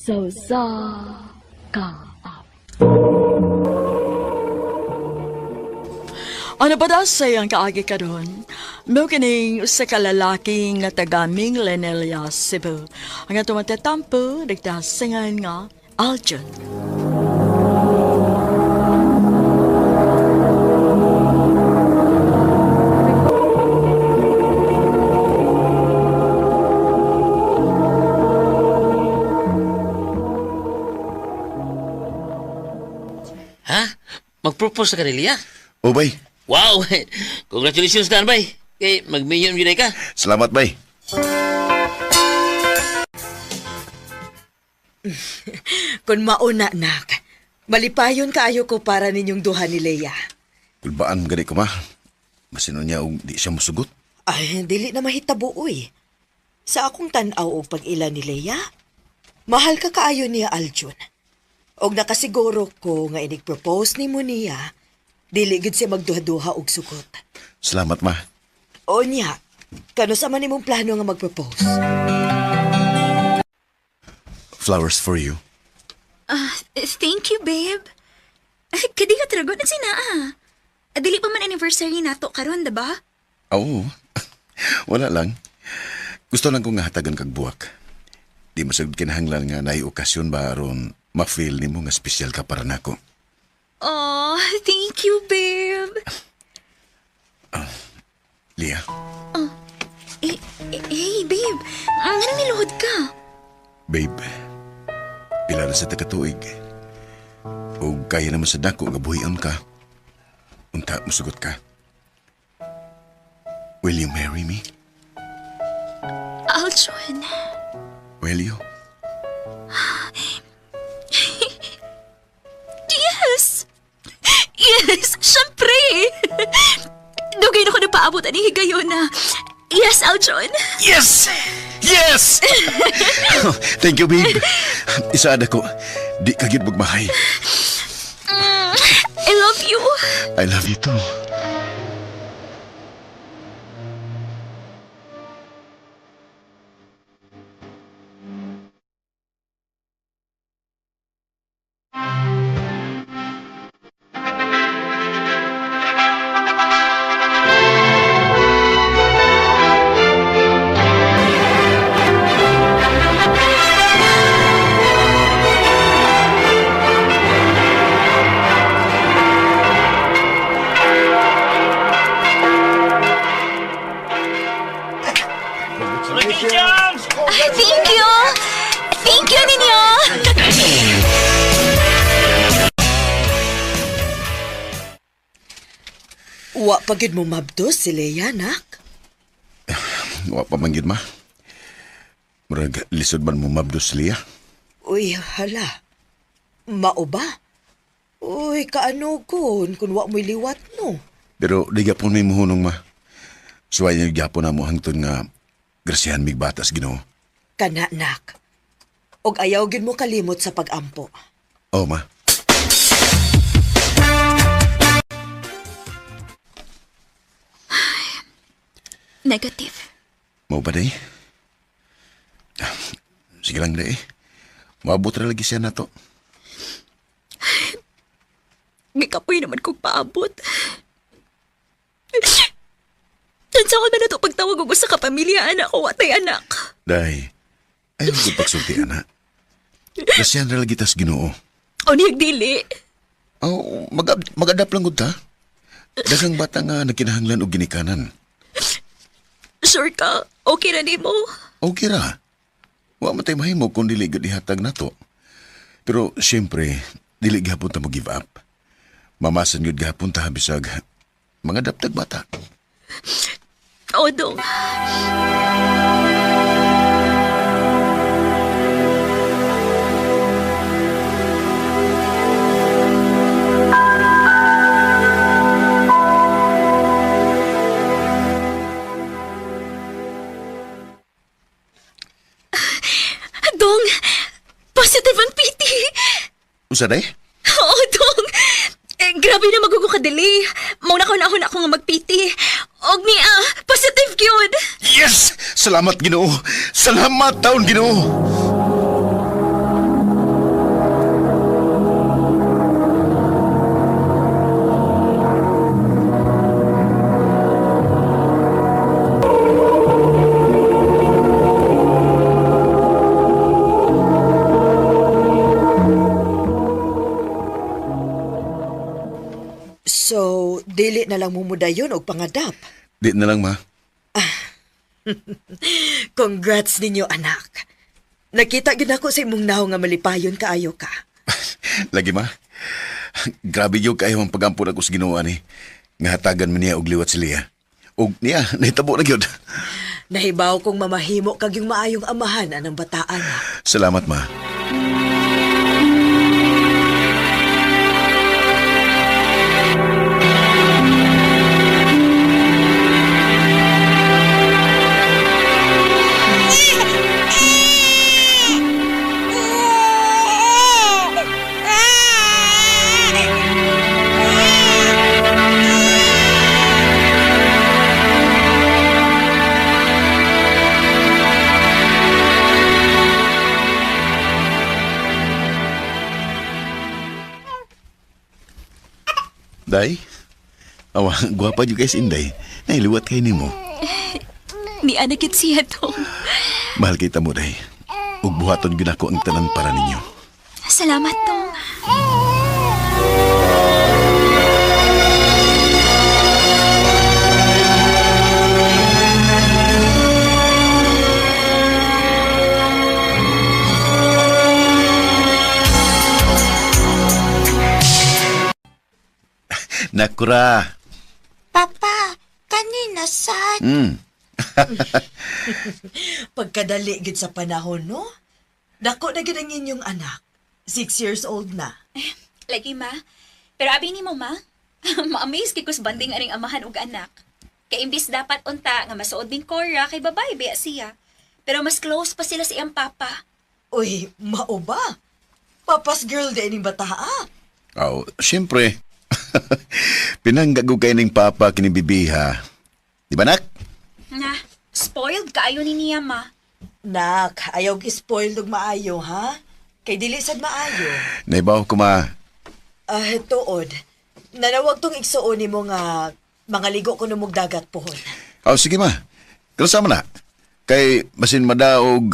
Sa usa ka awit. Ano ba daw sa iyang kaagi karon? Mao kining usa ka lalaki nga taga Minglanilla, Cebu. Ang atong matatampo, nagtasingan nga Aljon. Ha? Mag-propose ka ni Lia? Oh, bay. Wow! Congratulations na, bay. Kay mag-million yun ka. Salamat, bay. Kung mauna, nak, malipayon kaayo ko para ninyong duha ni Leia. Kulbaan gani ko, ma. Masino niya og di siya musugot. Ay, dili na mahitabo, uy. Sa akong tan-aw og pag-ila ni Leia, mahal ka kaayo niya, Aljun. Og nakasiguro ko nga inig-propose nimo niya, dili gid siya magduha-duha og sugot. Salamat, ma. O niya, kano sa man imong plano nga mag-propose? Flowers for you. Thank you, babe. Kadi ka trago na sinaa. Dili pa man anniversary nato karon, diba? Oo. Wala lang. Gusto lang kong hatagan kag buwak. Di masagod kinahanglan nga naay okasyon ba aron ma-feel nimo nga espesyal ka para nako. Oh, thank you, babe. Lia, Eh, eh, hey, babe. Ang anong niluhod ka? Babe, pila na sa takatuig. O kaya naman sa dako nga buhion ka. Unta, musugot ka. Will you marry me? Aljon. Will you? Yes! Yes! Siyempre! Dugay na ko napaabot ani higayon na. Yes, Aljon. Yes! Yes! Thank you, babe. Isaad ako. Di ka gyud magmahay. I love you. I love you too. Thank you! Thank you ninyo! Wa pa gyud mo mabdos si Leia, nak. Wa pa man gyud, ma. Murag lisod man mo mabdos, Lia. Uy, hala. Mao ba? Uy, kaano kun kung wa mo'y liwat no? Pero di gyapon may muhunong, ma. Suway niyo gyapon na mo hangtod nga grasyahan mig batas Ginoo. Kana, nak. Og ayaw gyud mo kalimot sa pagampo. Oh, ma. Negative. Mao ba day? Sige lang day. Maabot ra lagi siya nato. Gikapoy naman kong paabot. Tansa ko na nato pagtawag og usa ka pamilya, anak ko, watay anak. Day, ayaw ko pagsulti, ana. Grasyahan ra lagi tas Ginoo. O niyag dili. Oh, mag-adapt lang gud ta. Daghang bata nga nagkinahanglan og ginikanan. Sure ka? Okay na nimo? Okay ra. Wa man tay mahimo kung dili gud ihatag nato. Pero siyempre, dili gihapon ta mo give up. Mamasan gud gihapon ta bisag mga daptag bata. O, dong. Dong, positive ang PT. Unsa day? Oo, Dong. Eh, grabe na magugo ka delay. Mao na ko na ako nga mag-PT. Og ni positive gyud. Yes! Salamat Ginoo. Salamat taon Ginoo. dili na lang mumudayon og pangadap. Di na lang, ma. Congrats ninyo, anak. Nakita gyud ako sa imong naong nga malipayon kaayo ka. Lagi, ma. Grabe gyud kaayo ang pag-ampo nako sa Ginoo ani. Nga hatagan man niya og liwat si Leah. Og niya, nahitabo na gyud. Nahibaw kong mamahimo kag yung maayong amahan anang bataan. Salamat, ma. Day? Awa, gwapa jud guys, Inday. Nailiwat kay nimo. Ni anak yun siya, Tong. Mahal kita mo, Day. Ug buhaton gyud ako ang tanan para ninyo. Salamat, Tong. Nakura. Papa, kanina sad. Mm. Pagkadali gid sa panahon, no? Dako na gid ang inyong anak. 6 years old na. Lagi, ma. Pero abi ni mo, ma. Ma-amaze kay kus banding aning amahan ug anak. Kay imbis dapat unta nga masuod ning Cora kay babae biya siya. Pero mas close pa sila sa iyang papa. Uy, mao ba? Papa's girl di ining bataa. Aw, siyempre. Pinanggago kay ning papa kini bibiha. Di ba, nak? Na, spoiled kaayo ni niya, ma. Nak, ayaw gi-spoil og maayo, ha? Kay dili sad maayo. Naibaw ko, ma. Ah, tuod. Nanawag tong igsuon nimo nga mga ligo ko numog dagat pohon. Aw, sige, ma. Kalsa man na. Kay basin madaog,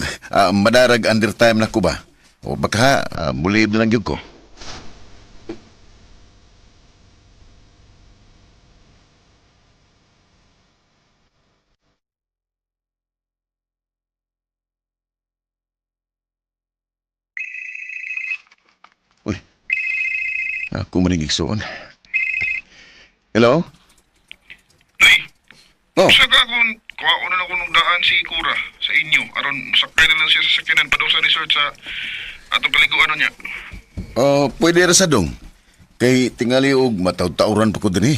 madarag under time na ko ba? O baka mulib na lang gyud ko. Uy. Ako man ang igsuon. Hello? Nay, Oh. sa ka kung kuha na ako nung daan si Kura sa inyo. Aron sakay na lang siya sa sakyanan padung sa resort sa atong kaliguan niya. Oh, pwede ra sa dong. Kay tingali og mataw-tawran pa ko dinhi.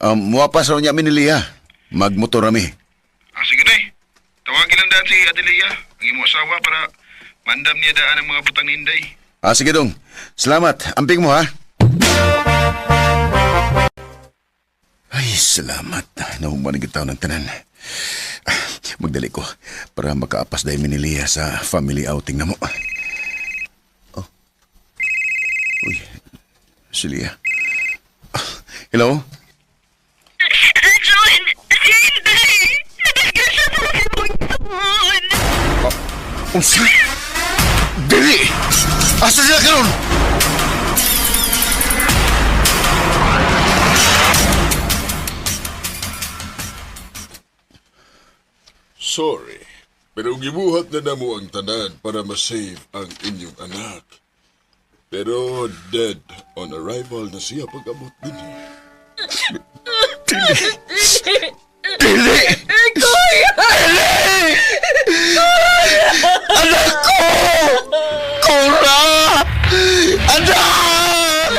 Muwa pa sa niya mi ni Lia. Magmotor ami. Ah, sige nay. Tawagin lang daan si Adelia, ang imong asawa para mandam niya daan ang mga butang ni Inday. Ah, sige dong. Salamat. Amping mo ha. Ay, salamat. Nahuman ang taon ng tanan. Ah, magdali ko para makaapas dahil mi ni Lia sa family outing na mo. Oh. Uy, si Lia. Ah, hello? John! Si Inday! Nadagyan siya sa imong igsuon! Unsa? Dili! Asa sila karon? Sorry, pero gibuhat na namo ang tanan para masave ang inyong anak. Pero dead on arrival na siya pag-abot din. Dili! Dili! Anak ko! Cora! Anak!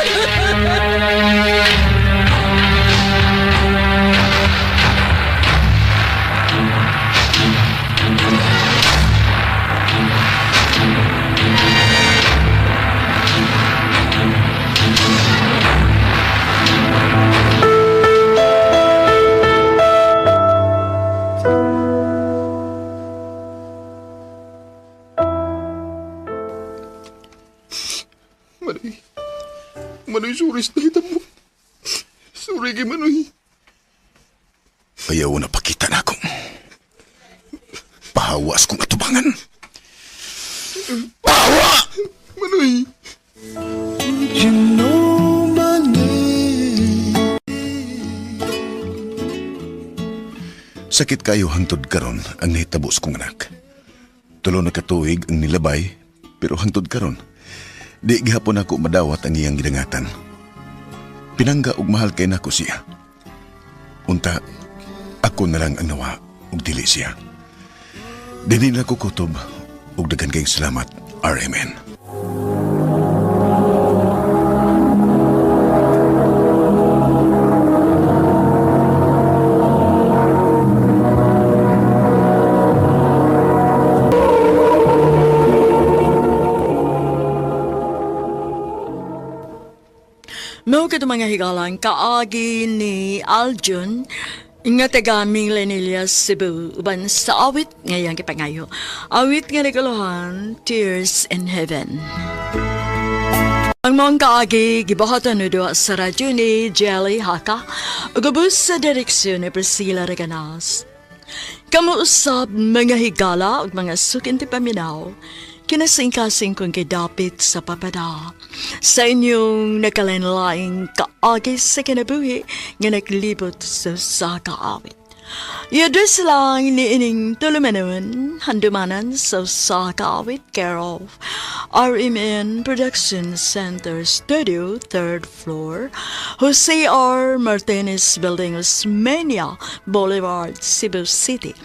Manoy, Manoy, sorry sa nakita mo. Sorry kay Manoy. Ayaw na pakita na ako. Pahawas kong atubangan. Pahawa! Manoy! Sakit kayo hangtod karon ang nahitabo sa kong anak. Tulo na katuig ang nilabay, pero hangtod karon, di gihapon ako madawat ang iyang gidangatan. Pinangga og mahal kay nako siya. Unta, ako na lang ang nawa og dili siya. Dili na ko kutob og daghan kayong salamat, RMN. Mao kato mga higalang kaagi ni Aljun nga taga Minglanilla, Cebu, uban sa awit ngayang kipangayo. Awit nga naguluhan, Tears in Heaven. Ang mga kaagi, gibuhatan no duha sa radyo ni Jelly Haka, ug ubos sa direksyon ni Priscilla Reganas. Kamo usab mga higala ug mga sukinti paminaw, kinasingkasing kong kidapit sa papada. Sa inyong nakalanlaing kaagi sa kinabuhi nga naglibot sa sakaawit. I-address lang ni ining tulumanon, handumanan sa Sakaawit, care of RMN Production Center Studio, 3rd floor, Jose R. Martinez Building, Osmeña Boulevard, Cebu City.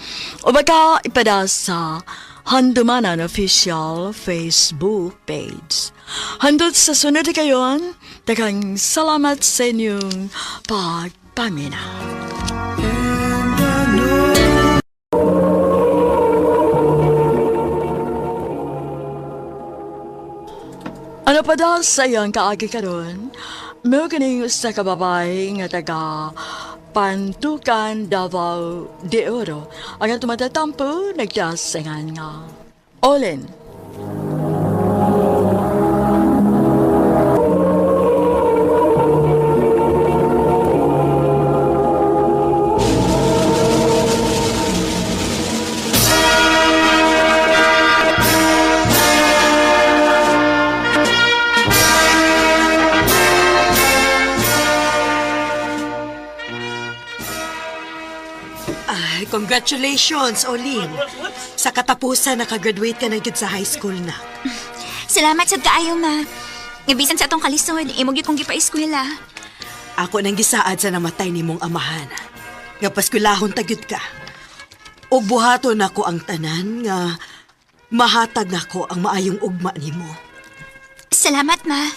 O baka ipada sa Handumanan Official Facebook page. Handot sa sunod kayon, daghang salamat sa inyong pagpaminaw. Ano pa daw sa iyang kaagi karon? Mao kining usa ka babae nga taga Pantukan, Davao de Oro. Ang tumatatampo nagdasingan nga. Olin. Ay, congratulations, Olin. Sa katapusan, nakagraduate ka na gyud sa high school na. Salamat sad kaayo, ma. Nga bisan sa atong kalisod, imo gyud kong gipa-eskwela. Ako nang gisaad sa namatay nimong amahan. Nga paskwelahon ta gyud ka. Ug buhaton nako ang tanan nga mahatag nako ang maayong ugma nimo. Salamat, ma.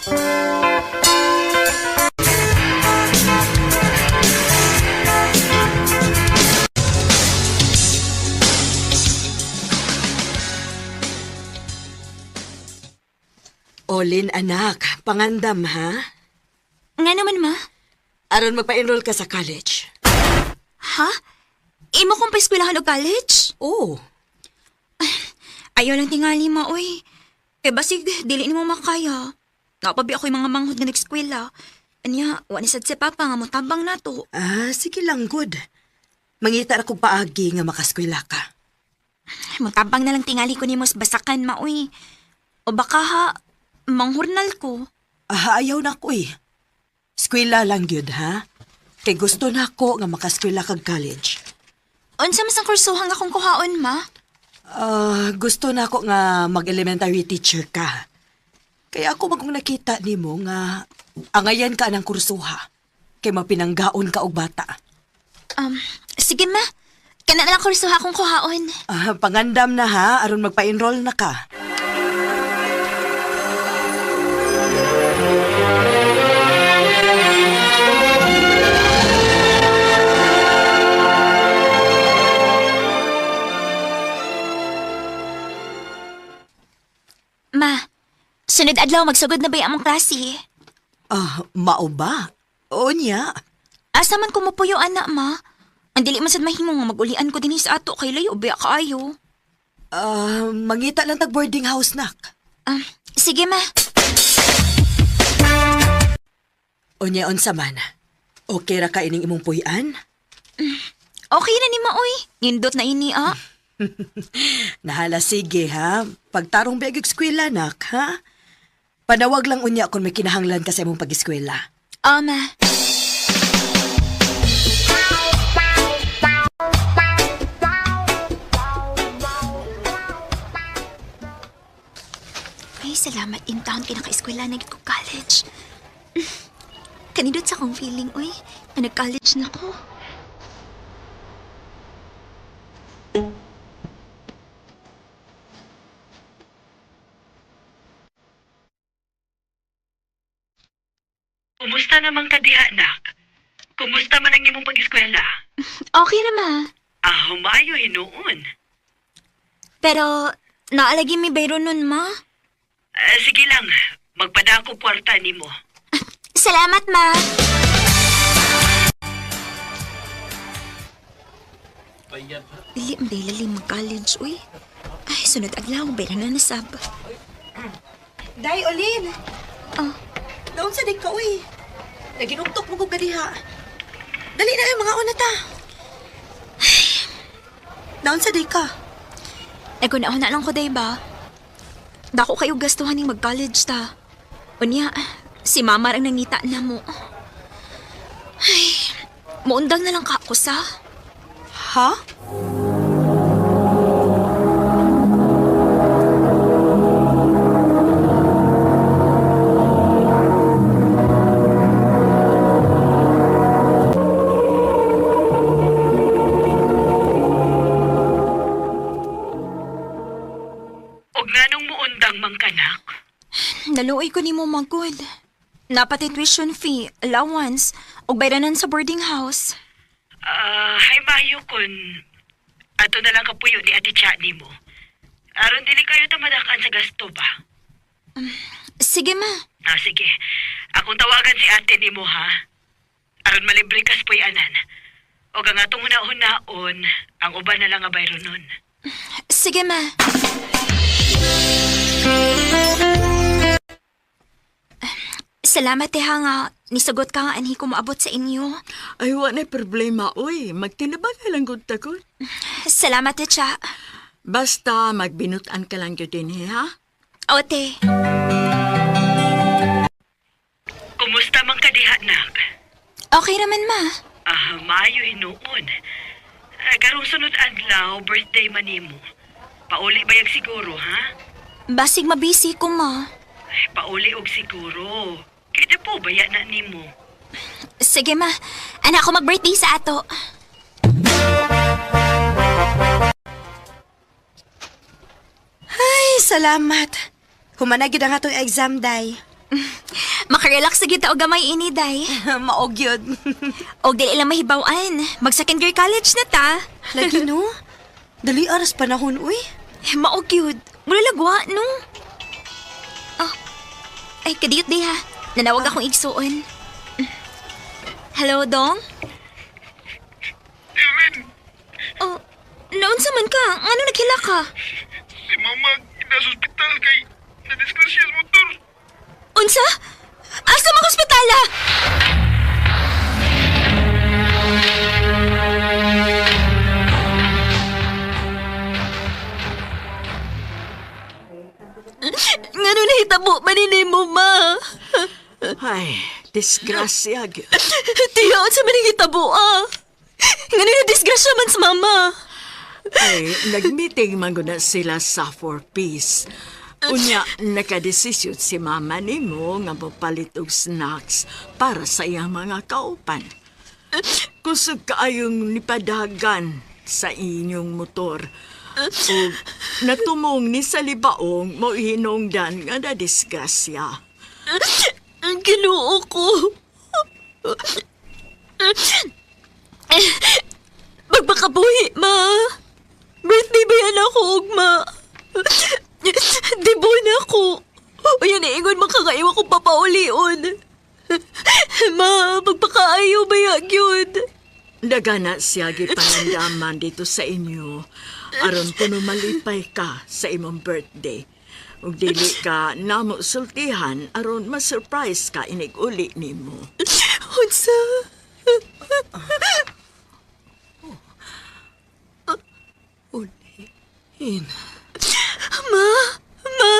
Olin anak, pangandam ha. Nga naman, ma. Aron magpa-enroll ka sa college. Ha? Imo kong paeskwelahan og college? Oo. Ayaw lang tingali, ma, oy. Kay basig, dili nimo makaya. Napabi ako'y mga manghod nga nag-eskwela. Anya, wa ni sad si Papa nga motabang nato. Ah, sige lang good. Mangita ra kog paagi nga makaskwela ka. Motabang na lang tingali ko nimo sa basakan, ma, oy. O baka ha, manghurnal ko. Ah, ayaw na ko eh. Eskwela lang gyud ha. Kay gusto na ako nga makaskwela kag college. Unsa mas ang kursuhan nga akong kuhaon, ma? Ah, gusto na ako nga mag-elementary teacher ka. Kaya ako magong nakita nimo nga angayan ka ng kursuha. Kay mapinanggaon ka og bata. Sige, ma. Kana na lang kursuha akong kuhaon. Ah, pangandam na ha, aron magpa-enroll na ka. Ma, sunod adlaw magsugod na ba yung among klase? Ah, mao ba? O niya. Asa man ko mupuyo, anak, ma? Ang dili man sad mahimo nga magulian ko dinhi sa ato kay layo biya kaayo. Ah, mangita lang tag boarding house nak. Ah, sige, ma. Unya unsa man. Okay ra ka ining imong puy-an? Okay na ni ma, oy. Nindot na ini, ah. Nahala sige ha. Pagtarong biag eskwela nak ha. Panawag lang unya kung may kinahanglan ka sa imong pag-eskwela. Ah, ma. Salamat in town kay naka-eskwela na gid ko college. Kanindot sa akong feeling, uy, na nag-college na ko. Kumusta naman ka diha, anak? Kumusta man ang imong pag-eskwela? Okay na, ma. Ah, humayo hinuon. Pero, naalagi mi bayro nun, ma. Ah, sige lang, magpada ako kwarta nimo. Salamat, ma. Dili, maday lalim mag-college, uy. Ay, sunod adlaw, bayra na nasab. Day, Olin! Oh. Naon sa ka, uy. Naginuktok mo ko kadiha. Dali na yung mga una ta. Naon sa day ka? Naguna-una lang ko, day ba? Dako kayo gastuhan ning mag-college ta. Unya, si mama rang nangita na mo. Ay, muundang na lang ka ako sa. Ha? Og nganong muundang man kanak? Naluoy ko ni mo magod. Napati tuition fee, allowance, ug bayranan sa boarding house. Ah, hay mayo kun ato na lang kapuyo ni Ate Cha nimo. Aron dili kayo tamadakan sa gasto ba? Sige ma. Ah, sige. Akong tawagan si ate nimo ha. Aron malibre kas puy-anan. Og ang atong huna-hunaon, ang uban na lang nga bayro nun. Sige ma. Salamat eh ha nga. Nisagot ka nga anhi ko moabot sa inyo. Ay, wa na problema, uy. Magtinabag ka lang gud takot. Salamat eh, Cha. Basta magbinutan ka lang gyud din, ha? Ote. Kumusta man ka diha, nak? Okay raman ma. Ah, maayo hinuon. Ah, karong sunod adlaw, birthday man nimo. Pauli bayag siguro, ha? Basig mabisi ko ma. Ay, pauli og siguro. Kaya po baya na nimo. Sige ma. Anak ko mag-birthday sa ato. Ay, salamat. Humanagid ang atong exam, Day. Makarelax sa gid ta og gamay ini day. Maog yun. Og dili lang mahibaw-an. Mag second year college na ta. Lagi, no? Dali aras panahon, uy. Maog yun. Mula lagwa, no? Oh. Ay, kadiyot di ha. Nanawag akong igsuon. Hello, Dong? Erin, Oh, naunsa man ka? Ano naghila ka? si mama nasa ospital kay nadisgrasya sa motor. Unsa? Asa mang ospitala? Ngano nahitabo man ni mo, ma? Ay, disgrasya gyud. Tiya, unsa man nahitabo, ah? Ngano na disgrasya man sa mama? Ay, nag-meeting man gud na sila sa For Peace. Unya, nakadesisyon si mama nimo nga mopalit og snacks para sa iyang mga kaupan. Kusog kaayong nipadagan sa inyong motor. Ug natumong ni sa libaong mo hinungdan nga nadisgrasya. Ang Ginoo ko. Magpakabuhi, ma. Birthday ba yan ako, ugma? Dibo na ako. O yan, ingon makakaiwa kong papaulion. Ma, magpakaayo ba yan yun? Dagana siya gipangandaman dito sa inyo aron kuno malipay ka sa imong birthday. Ug dili ka namo sultihan aron ma-surprise ka inig uli nimo. Unsa? In. Ma! Ma!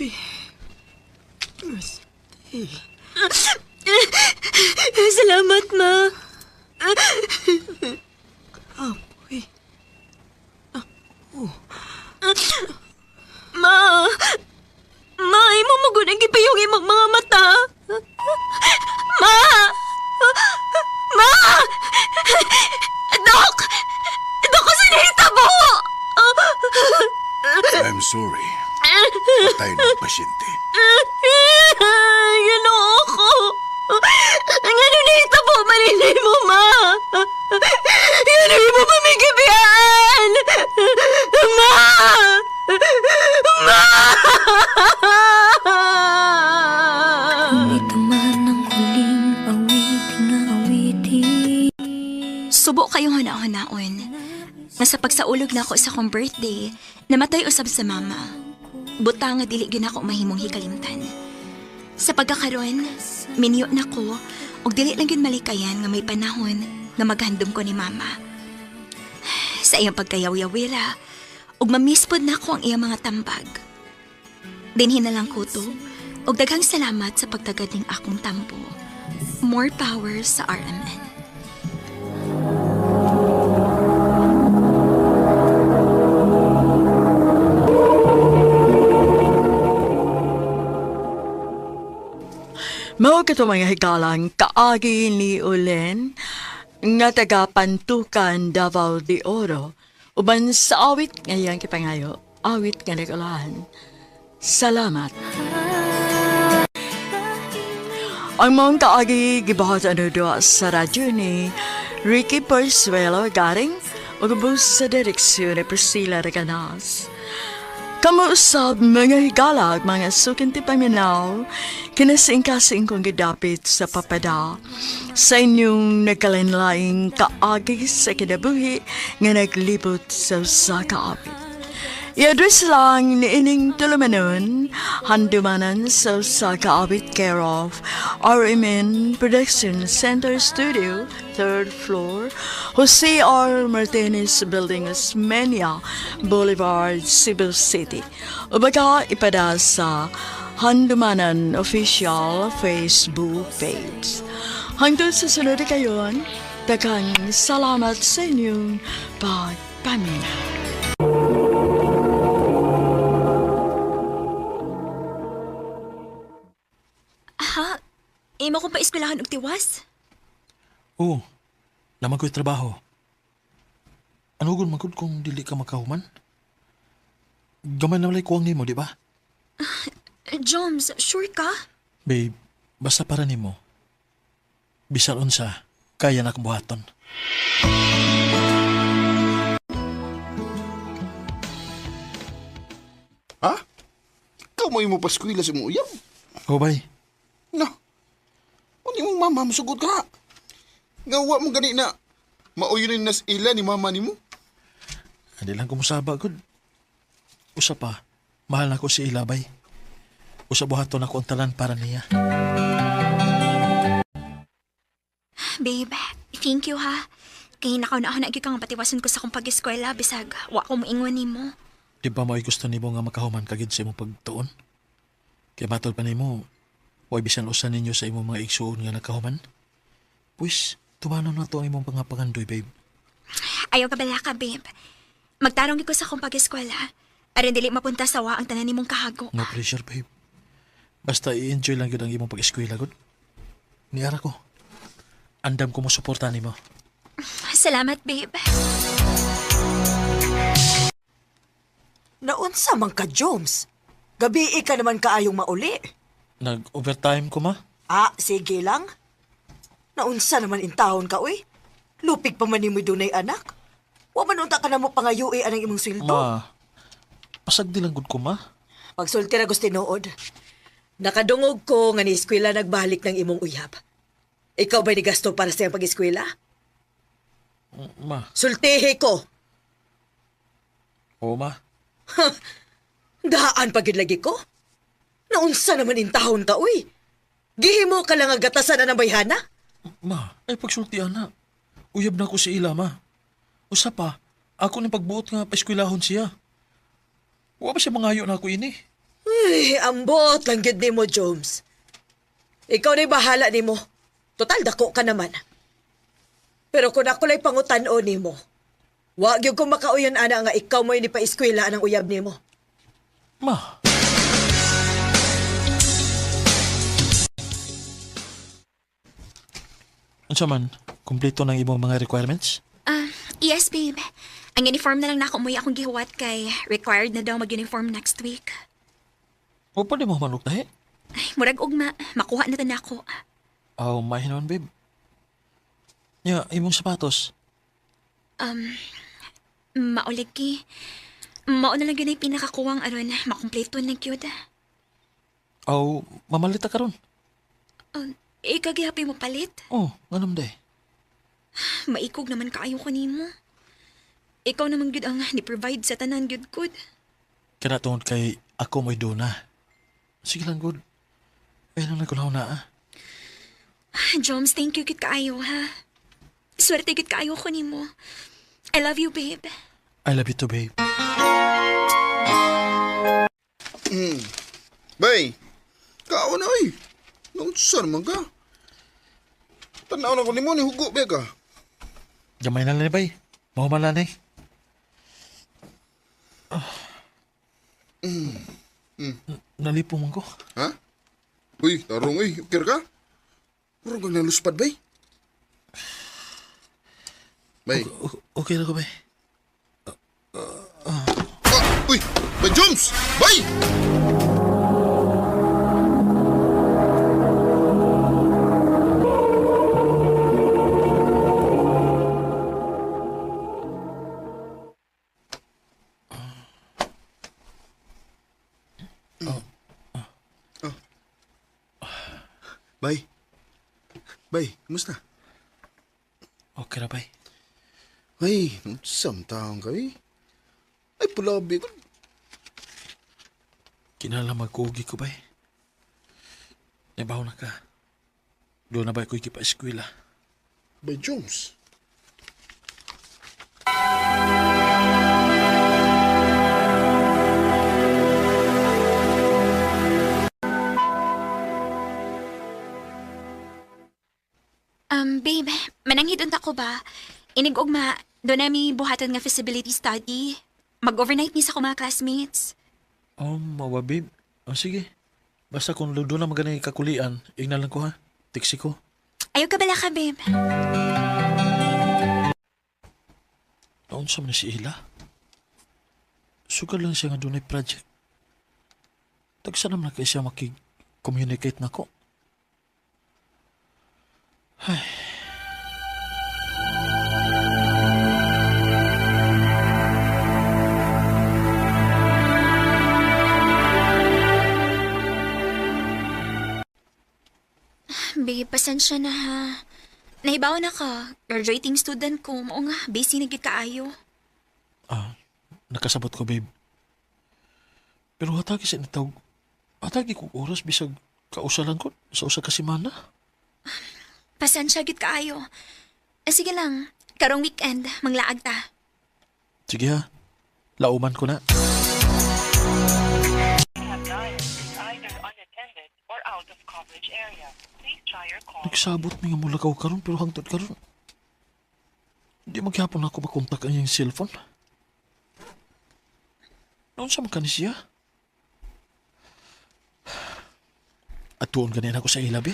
Birthday. Salamat, ma. Apoy. Ako. Sorry. Patay ng pasyente. Ginoo ko! Ngano nahitabo man mo, ma? Ngano mo pamigibiyaan? Ma! Ma! Ito man ang huling awitin nga awitin. Subo kayong huna-hunaon. Nga sa pagsaulog na ako sa akong birthday, namatay usab sa mama. Buta nga dili gyud ako mahimong hikalimtan. Sa pagkakaroon, minyo na ko ug dili lang gyud malikayan nga may panahon nga maghandom ko ni mama. Sa iyang pagkayaw-yawira, ug mamiss pod nako ang iyang mga tambag. Dinhi na lang ko to, ug daghang salamat sa pagtagad ning akong tampo. More power sa RMN. Mao kato mga higalang kaagi ni Ulen nga taga Pantukan, Davao de Oro, uban sa awit ngayang kipangayo, awit nga nagulahan. Salamat. Ang mong kaagi gibuhat ano doa sa radyo ni Ricky Persuelo Garing ug ubos sa direksyon ni Priscilla Reganas. Kamo usab mga higalag, mga sukinti paminaw, kinasingkasing kong gidapit sa papada. Sa inyong nagkalinlaing kaagi sa kinabuhi nga naglibot sa usa ka awit. I-address lang ni ining tulumanon, handumanan sa usa ka awit care of RMN Production Center Studio, third floor, Jose R. Martinez Building, Osmeña Boulevard, Cebu City. O baka ipada sa Handumanan Official Facebook page. Hangtod sa sunod kayon, daghang salamat sa inyong pagpaminaw. Ha? Imo kong paeskwelahan og tiwas? Oo, naman ko'y trabaho. Ano gun magud kung dili ka makahuman? Gamay na walay kuwang nimo, di ba? Joms, sure ka? Babe, basta para nimo. Bisan unsa, kaya na akong buhaton. Ha? Ikaw mo yung paskwila sa imong uyab? Oh, bay. No. Uni mong mama, musugot ka. Nga wa mo gani na mauyon na ila ni mama nimo. Hindi lang kumusaba, gud. Usa pa, mahal na ko si Ilabay. Usa buhaton ako ang talan para niya. Babe, thank you ha. Kay nakaw na ako na gyud ka nga patiwason ko sa akong pag-eskwela bisag wa ko moingon nimo. Di ba mo'y gusto nimo nga makahuman ka gid sa imong pagtuon? Kay matod pa nimo, way bisan usa ninyo sa imong mga igsuon nga nakahuman. Pwis, tumanon na to ang imong pangapangandoy, babe. Ayaw ka bala ka, babe. Magtarong gyud ko sa akong pag-eskwela. Aron dili mapunta sa wa ang tanan nimong kahago. No pressure, babe. Basta i-enjoy lang gyud ang imong pag-eskwela, gud. Niara ko. Andam ko mo suporta nimo. Salamat, babe. Naunsa man ka, Joms. Gabi ka naman kaayong mauli. Nag-overtime ko, ma. Ah, sige lang. Naunsa naman intahon ka, uy. Lupig pa man nimo'y dunay anak. Wa man unta ka na mo pangayui anang imong sweldo. Ma, pasagdi lang gud ko, ma. Pagsulti ra gusto tinuod. Nakadungog ko nga ni eskwela nagbalik ng imong uyab. Ikaw ba'y nigasto para sa iyang pag-eskwela? Ma. Sultihi ko. Oo, ma. Daan pa gyud lagi ko. Naunsa naman intahon ka, uy. Gihimo ka lang ang gatasan na ng bayhana. Ma, ay pagsultian na. Uyab na ko si Ila, ma. Usa pa, ako ni pagbuot nga paeskwelahon siya. Wa ba siya mangayo na ako ini? Ay, ambot lang gyud nimo, Jones. Ikaw na'y bahala nimo. Total, dako ka naman. Pero kung ako la'y pangutan-o nimo, wa gyud ko makauyon ana nga ikaw mo'y nipa-eskwela ang uyab nimo. Ma. Unsa man, kumpleto ng imong mga requirements? Ah, yes, babe. Ang uniform na lang nako mo'y akong gihuwat kay required na daw mag-uniform next week. O pa di mo manok tahi? Ay, murag ugma, makuha na ta nako. Aw, oh, naman, babe. Nya, imong sapatos. Um, maulig ki. Mao na lang yun ay pinakakuwang aron makumpleto na gyud. Aw, mamalita ka ron. Um, ikagihapoy mo palit. Oh, nganam day. Maikog naman kaayo ko nimo. Ikaw naman gyud ang ni-provide sa tanan gyud good. Kana tungod kay ako mo'y duna. Sige lang, good. Ay, nang nagkunaw na, ah. Joms, thank you gyud kaayo ha. Swerte gyud kaayo ko nimo. I love you, babe. I love you too, babe. Bay, kaon na oy. Nung saan man ka? Tanaw na ko nimo ni hugo ba ka? Gamay na lang ni, bay. Mahuman lang, eh. Nalipo man ko. Ha? Uy, tarong uy, ukir ka? Murag kang naluspad bay. Bay. Okay na ko, bay. Ah, uy, bay Jones! Bay! Oh. Bay. Bay, kumusta? Okay na, bay. Ay, samtang ka eh. Ay, pulabi ko. Kinala magkugi ko, bay. Nabaho na ka. Doon na ba ko ikipa-eskwela? Bay Jones. Babe, mananghid unta ko ba? Inig ugma, doon nami buhaton nga feasibility study. Mag-overnight ni sa ko mga classmates. Oh, mawa, babe. Oh, sige. Basta kung doon na maganay kakulian, igna lang ko, ha? Tiksi ko. Ayaw ka bala ka, babe. Naon sa man si Ila? Sugal lang siya nga dunay project. Tagsa naman na kay siya makig-communicate na ko. Babe, pasensya na ha. Nahibaw na ka. Graduating student ko. Mao nga, busy na gid kaayo. Ah, nakasabot ko, babe. Pero hatagi sa initawg. Hatagi kong oras bisag kausalan ko sa usa ka semana. Pasensya gid kaayo. Eh, sige lang, karong weekend, manglaag ta. Sige ha. Lauman ko na. Nagsabot mi nga mulakaw karon pero hangtod karon. Di maghapon ako makontak ang iyang cellphone. Noon sa man ni siya? At tuon ganin ako sa ilabi.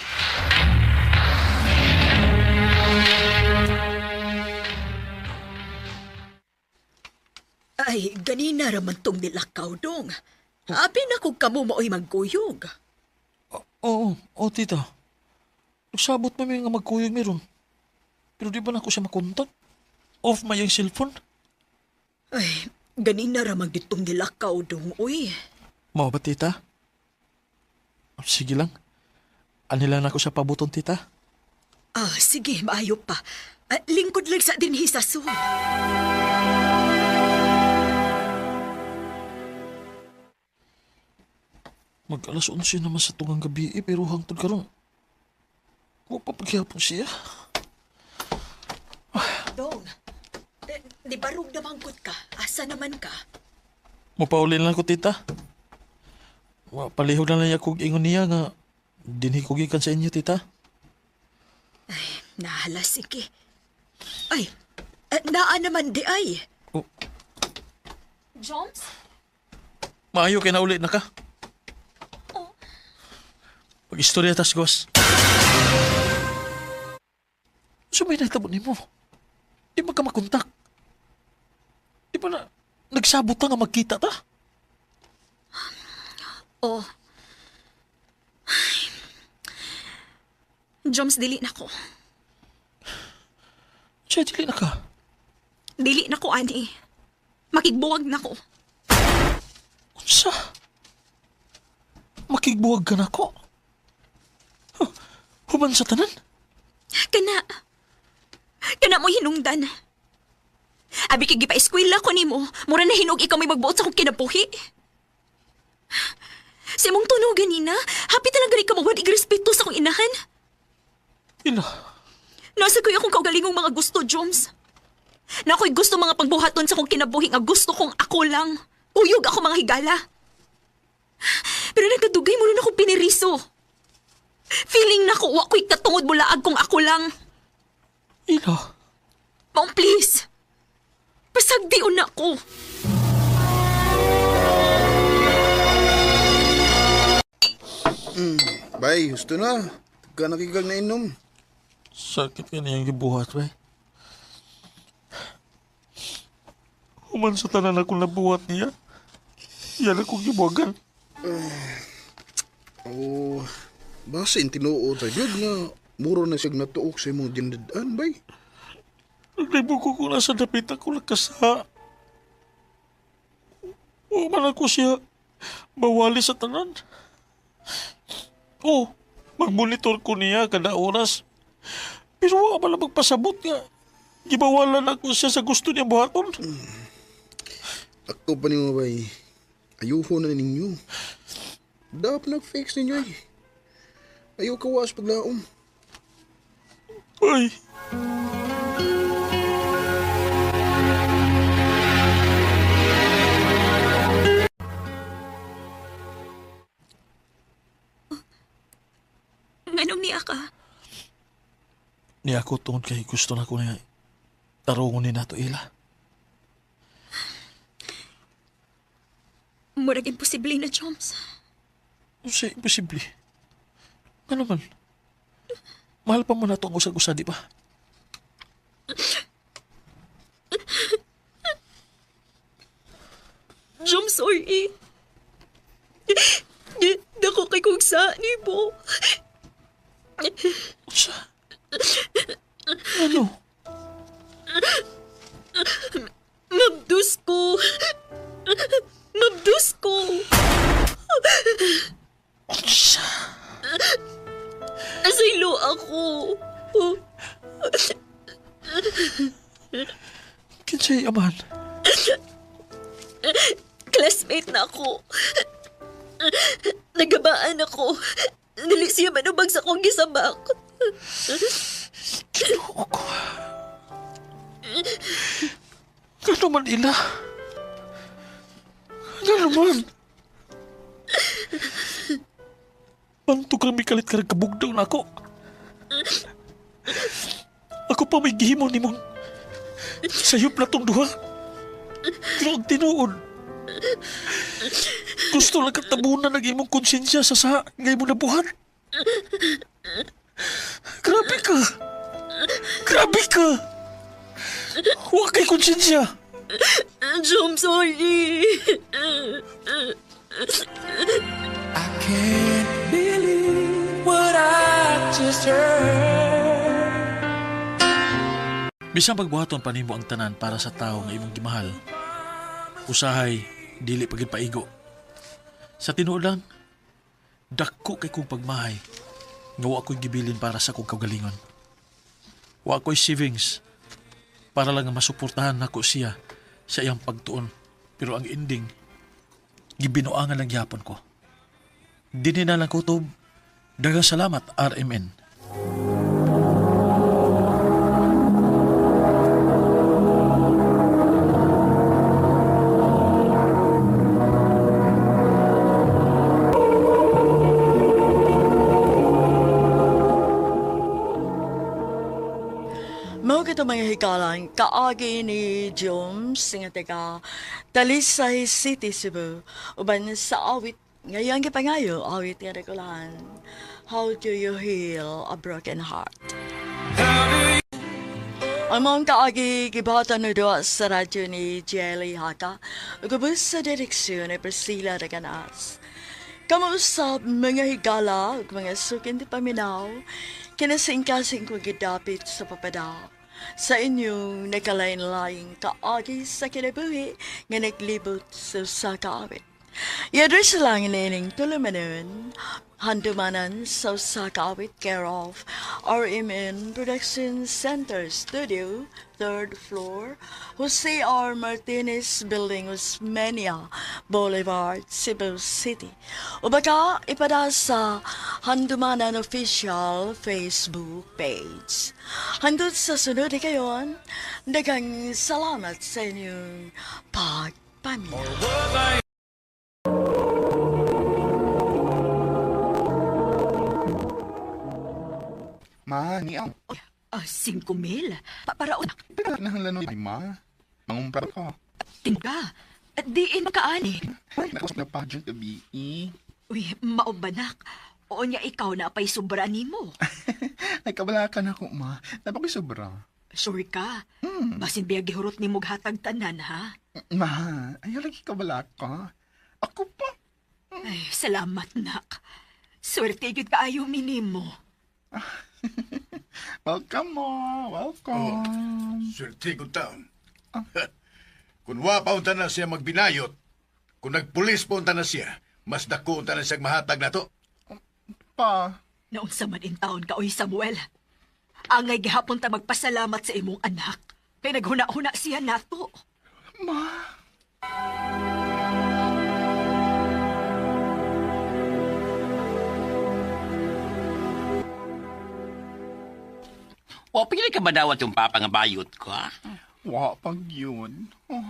Ay, ganina raman tong nilakaw dong. Abi na kung kamo mao'y magkuyog. Oo, oo, tita. Nagsabot na mi nga magkuyog meron. Pero di ba na ako siya makontak? Off may iyang cellphone. Ay, ganina ramang ditong nilakaw dong, uy. Mao ba, tita? Sige lang. Anila na ako sa pabuton, tita. Ah, sige, maayo pa. Ah, lingkod lang sa dinhi sa sud. Mag alas 11 naman sa tungang gabi eh, pero hangtod karon. Wa pa paghihapon siya. Dong, eh, di barog namangkot ka. Asa naman ka? Mapauli na lang ko, tita. Wa palihog na lang niya kog ingon niya nga dinhi ko gikan sa inyo, tita. Nahala, sige. Ay, eh, naa naman di ay. Oh, Joms? maayo kay nauli na ka. Oh. Pag-istorya tas, Gos. So may nahitabo nimo. Di ba ka makontak? Di ba na, nagsabot ta nga magkita ta? Oh. Ay. Joms, dili na ko. Siya, dili na ka. Dili na ko, ani. Makigbuwag na ko. Unsa? Makigbuwag ka na ko? Huh, human sa tanan? Kana. Kana mo hinungdan. Abi kay gipa-eskwela ko nimo, mura na hinog ikaw may magbuot sa akong kinabuhi. Sa imong tunog ganina, happy talaga rin ka mawad igrespeto sa akong inahan. Ila. Nasa ko'y akong kaugalingong mga gusto, Joms. Na ako'y gusto mga pagbuhaton sa akong kinabuhi nga gusto kong ako lang. Uyog ako mga higala. Pero nagkadugay mo rin akong piniriso. Feeling na ko, wa ko'y katungod mulaag kung ako lang. Ila. Maong please. Pasagdion na ko. Bay, gusto na. Ka nakigag na inom. Sakit ka niyang gibuhat, bay. Human sa tanan akong nabuhat niya. Yan akong gibuhagan. Oh, basin tinuod sa gyud nga muro na siyag natuok sa imong ginadaan, bay. Naglibo ko kung nasa dapit ako nakasa. Wa man ako siya bawali sa tanan. Oh, magmonitor ko niya kada oras. Pero wa man lang magpasabot nga. Gibawalan ako siya sa gusto niya buhaton. Ako pa nimo, bay. Ayuho na ninyo. Dapat nag-fix ninyo eh. Ayaw kawas paglaom. Ay. Nganong niya ka? Niya ako tungod kay gusto na ko niya tarungon ni nato ila. Murag imposible na, Joms. Usa, imposible. Ano man? Mahal pa man nato ang usag-usa, di ba? Joms, sorry. Dako kay kong sa ni mo. Unsa? Ano? Mabdus ko. Mabdus ko. Unsa? Asaylo ako. Kinsay amahan? Classmate na ako. Nagabaan ako. Dili siya manubag sa akong gisabak. Ginoo ko. Ano man ila? Ano man? Bantog kami kalit ka kabugdaw na ako. Ako pa may gihimo ni mong sayop na tong duha. Pero ang tinuod, gusto lang katabunan ng imong konsensya sa sa nga imong nabuhat. Grabe ka! Grabe ka! Huwag kay konsensya! Jom, sorry. I can't believe what I just heard. Bisan pagbuhaton pa nimo ang tanan para sa tawo nga imong gimahal, usahay dili pagid paigo. Sa tinuod lang, dako kay kong pagmahay nga wa ko'y gibilin para sa akong kaugalingon. Wa ko'y savings para lang nga masuportahan nako siya sa iyang pagtuon. Pero ang ending, gibinuangan lang gihapon ko. Dinhi na lang kutob. Daghang salamat, RMN. Mao kito mga hikalan, kaagi ni Jones nga taga Talisay City, Cebu. Uban sa awit, ngayon gipangayo, awit nga rekulahan. How do you heal a broken heart? Ang mga kaagi gibatan na doa sa radyo ni Jelly Haka, ugubos sa direksyon ni Priscilla Raganas. Kamuusap mga higala ug mga sukin di paminaw, kinasingkasing ko gidapit sa papada. Sa inyong nakalain-laing kaagi sa kinabuhi nga naglibot sa usa ka awit. I-address lang nining tulumanon, handumanan sa usa ka awit care of RMN Production Center Studio, third floor, Jose R. Martinez Building, Osmeña Boulevard, Cebu City. O baka ipada sa Handumanan Official Facebook page. Hangtod sa sunod kayon, daghang salamat sa inyong pagpaminaw. Ma, ni ang Ah, 5,000. Para una, Kinahanglan ay ma. Mangumpra ko. tingga. At diin makaani. Ay, nakos na pageant gabi. eh. Uy, maubanak. O niya ikaw na pa'y sobra nimo. Ay, kabalakan ako, ma. Napakoy sobra. Sure ka. Basin biya gihurot ni hatag tanan, ha? Ma, ayaw lagi kabalaka. Ako pa. Ay, salamat, nak. Swerte gyud kaayo minimo. Welcome, ma. Welcome. Swerte kong taon. Kung wa pa unta na siya magbinayot, kung nagpulis pa unta na siya, mas dako unta na siya mahatag na to. Pa. Naunsa man in taon ka, oy Samuel. Angay gihapon ta magpasalamat sa imong anak. Kay naghuna-huna siya nato. Ma. O, pili ka ba dawat yung papa nga bayot ko, ha? Wa pag yun. Oh,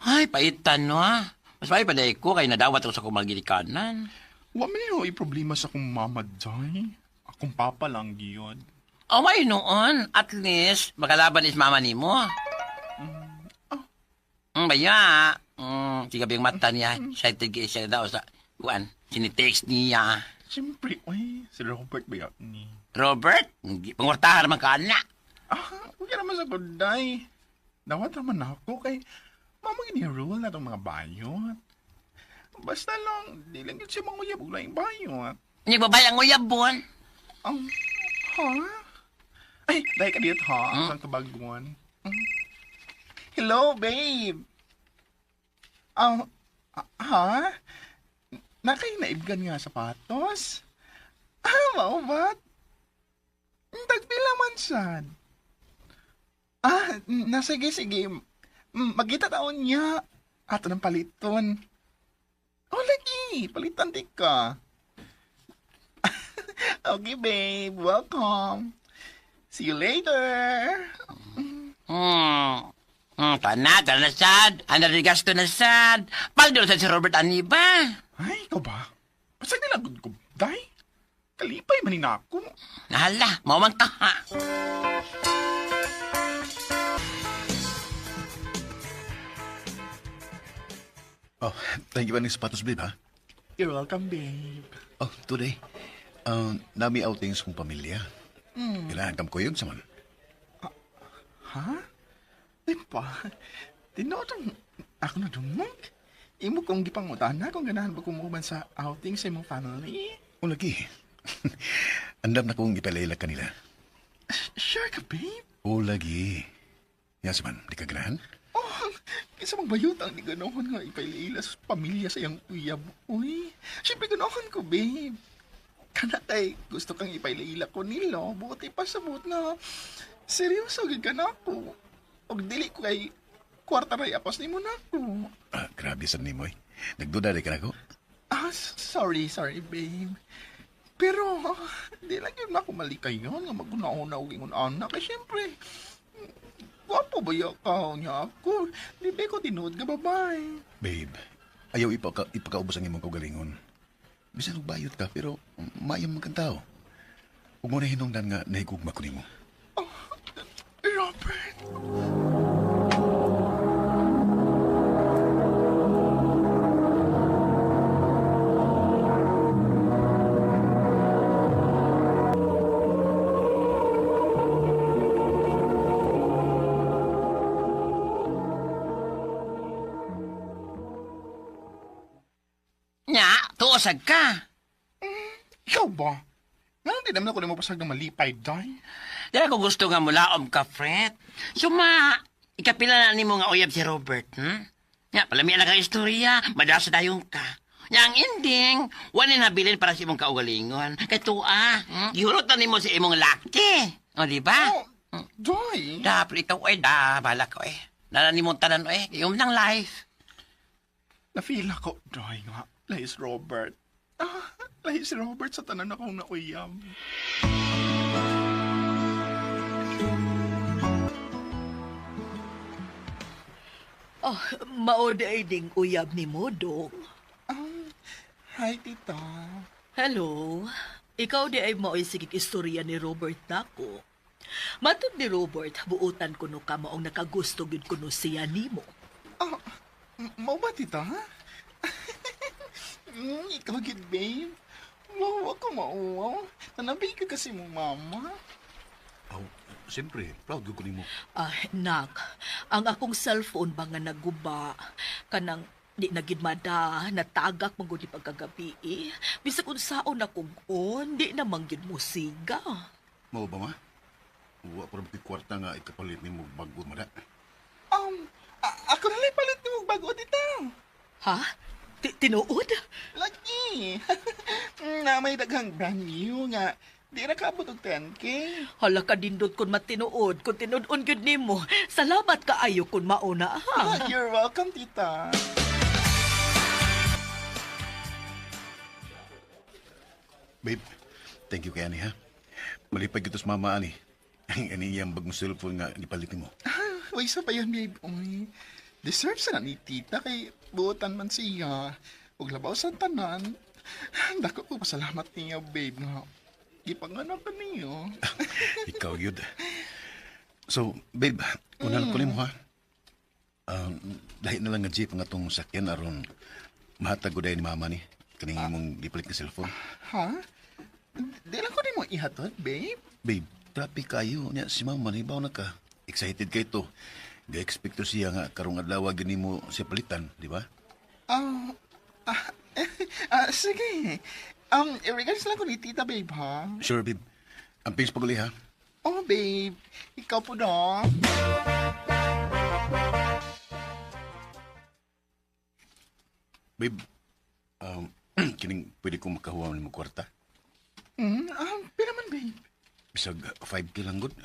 Ay, paitan, no, ha? Mas may paday ko kay nadawat ako sa kumagilikanan. wa man yun problema sa akong mama, day. Akong papa lang yun. O, may noon. At least, makalaban is mama ni mo. Baya. Sige yung mata niya. Excited kayo siya daw sa, kuan, sinitext niya. Siyempre, uy, si Robert ba yun ni? Robert, pangwartahan naman ka na. Ah, huwag ka naman sa kuday. Dawat naman ako kay mama gini rule na itong mga bayot. Basta lang, di lang yun siya manguyab og laing bayot. Hindi ba bayang uyabon? Ha? Ay, dahil ka dito ha? Ang kabaguan. Hello, babe. Ha? Nakay naibgan nga sapatos? Ah, mao ba? Tagpila man sad. Ah, na sige, sige. Magkita taon niya. Ato ng paliton. Oh, lagi. Palitan di ka. Okay, babe. Welcome. See you later. Tana, tana sad. Ano gasto na sad. Paldo sa si Robert Aniba. Ay, ikaw ba? Basta nilagod ko, day. Kalipay man ni ako. Nahala, mawang ka ha. Oh, thank you aning sapatos, babe, ha? You're welcome, babe. Oh, today, nami outings kong pamilya. Kailangan kam kuyog sa man. Ha? Di ba? Tinuod ako na dumog. Imo kong gipangutana kung ganahan ba kumuban sa outing sa imong family. O lagi. Andam na kong ipalayla kanila. Sure ka, babe? O lagi. Yan sa man, di ka ganahan? Oh, kinsa mang bayot ang di ganahan nga ipaila sa pamilya sa iyang uyab. Uy, syempre ganahan ko, babe. Kana kay gusto kang ipaila ko nilo, buti pa sa buot nga seryoso gid ka na ako. Og dili ko kay kwarta ray apas nimo na ako. Ah, grabe sa nimo eh. Nagduda di ka na ko. Ah, sorry, sorry, babe. Pero, di lang yun ako malikayon nga maguna-una og ingon anak. Kay syempre, gwapo ba ya ka niya ako? Di ba ko tinuod nga babae? Babe, ayaw ipakaubos ang imong kaugalingon. Bisan og bayot ka, pero maayo man kang tao. Ug mo na hinungdan nga nahigugma ko nimo. Oh, Robert! Mupasag ka. Ikaw ba? Nga di naman ako na mapasag ng malipay, day. Dili ko gusto nga mulaom ka, Fred. Suma, ikapila na nimo nga uyab si Robert, Nga, palamian na kang istorya, madasa dayon ka. Nga ang ending, wala na nabilin para sa imong kaugalingon. Kay tuwa, Gihurot na nimo sa imong laki. O, di ba? Oh, Day. Da, pero ikaw, eh, da, bahala ko, eh. Nala nimo tanan, eh. Iyong ng life. Na-feel ako, day nga. Lahis Robert. Ah, lahis Robert sa tanan akong nauyab. Oh, mao ay ding uyab ni mo, dong. Hi, tita. Hello. Ikaw di ay mao'y sigig istorya ni Robert nako. Matod ni Robert, buotan kuno ka maong nakagusto gyud kuno siya nimo. Ah, mao ba, tita? Ikaw gid, babe. Wow, ako mauwaw. Nanabi ka kasi mong mama. Oh, siyempre, proud ko nimo. Ah, nak, ang akong cellphone ba nga naguba, kanang di na gid mada, natagak man gud ni pagkagabi eh. Bisag unsaon akong on, di na man gyud mo siga. Mao ba, ma? Wa pa rin kwarta nga ikapalit nimo bago mada. Ako na lang palit nimo bago, tita. Ha? Tinuod? Lagi. Na may daghang brand new nga. Di na kaabot og 10K. Hala ka dindot kun matinuod, kun tinud-on gyud nimo. Salamat kaayo kun mauna ha. Ah, you're welcome, tita. Babe, thank you kay ani ha. Malipay gyud sa mama ani. Ang ani iyang bagong cellphone nga gipalit nimo. Uy, sa pa yun, babe. Uy, deserve sa na ni tita kay buotan man siya. Ug labaw sa tanan. Dako ko pasalamat niya, babe, nga gipanganak ka niyo. Ikaw yun. So, babe, una lang ko nimo ha. Dahil na lang nga jeep ang atong sakyan aron mahatag ko dahil ni mama ni kaning imong gipalit nga cellphone. Ha? Di lang ko nimo ihatod, babe. Babe, traffic kayo niya si mama nibaw na ka. Excited kay to. Ga-expect to siya nga karong adlaw gyud nimo siya palitan, di ba? Sige. Regards lang ko ni tita, babe, ha? Sure, babe. Ang pins paguli ha. Oh, babe. Ikaw po na. Babe, kining pwede kong makahuwa nimo kwarta. Pila man, babe. Bisag 5K lang gud.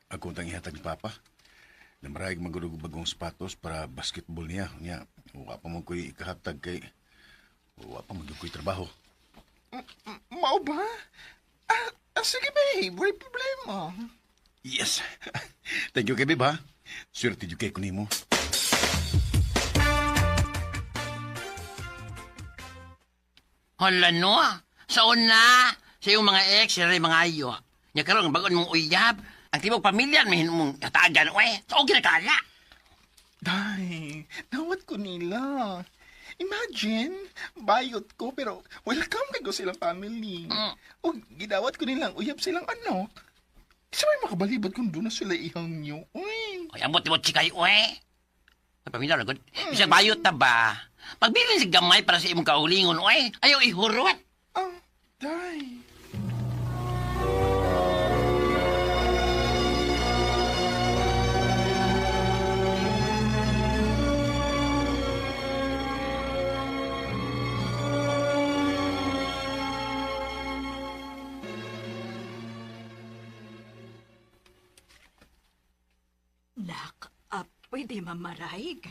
Ako tang ihatag ni Papa. Namarayag magulog bagong sapatos para basketball niya. Niya, wa pa mo ko'y ikahatag kay wa pa mo ko'y trabaho. Mao ba? Sige, babe. Wala problema. Yes. Thank you kay babe ha. Swerte jud kay ko nimo. Hala no, sa una, sa iyong mga ex, sila rin mga ayo. Nya karon bagon mong uyab, ang tibok pamilya may mong katagan oy. So ginakala. Day, nawat ko nila. Imagine, bayot ko pero welcome kay ko silang family. O gidawat ko nilang uyab silang anak. Isa may makabalibad kung doon na sila ihang niyo. Uy. Oy, ambot mo chikay oy. Ay, pamilya ra gud. Bisag bayot ta ba? Pagbilin si gamay para sa imong kaulingon oy. Ayaw ihurot. Ah, day. Nak, pwede mamaraig.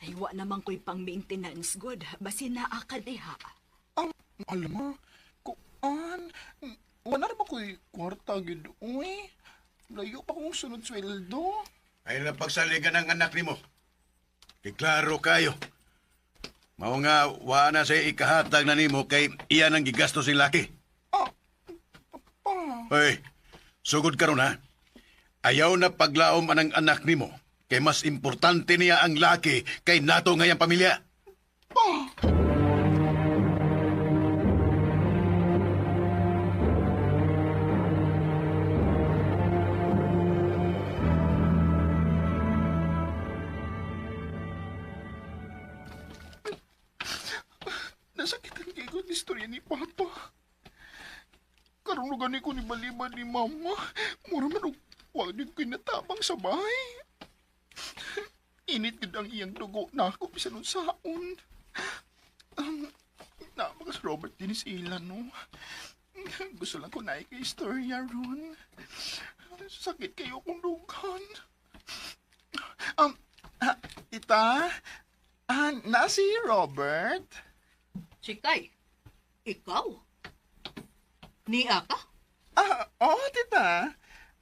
Ay, wa naman ko'y pang maintenance good. Basin naa ka diha. Alam mo, kuan, wala na ba ko'y kwarta gid, uy? Layo pa kong sunod sweldo. Ay lang pagsaligan ng anak nimo. Kay klaro kayo. Mao nga wa na say ikahatag na nimo kay iya nang gigasto sing laki. Ah, pa. Hoy, sugod karon ha. Ayaw na paglaom anang anak nimo kay mas importante niya ang laki kay nato ngayang pamilya. Pa! Nasakitan kay ko ang istorya gani ni Papa. Karon na gani ko ni balibad ni Mama. Mura man og wa gyud ko'y natabang sa bahay. Init gud ang iyang dugo nako bisan unsaon. Na mga si Robert din sila, no? Gusto lang ko na kay istorya ron. Sakit kayo kung dughan. Tita, na si Robert? Sikay, ikaw? Niya ka? Oh, tita.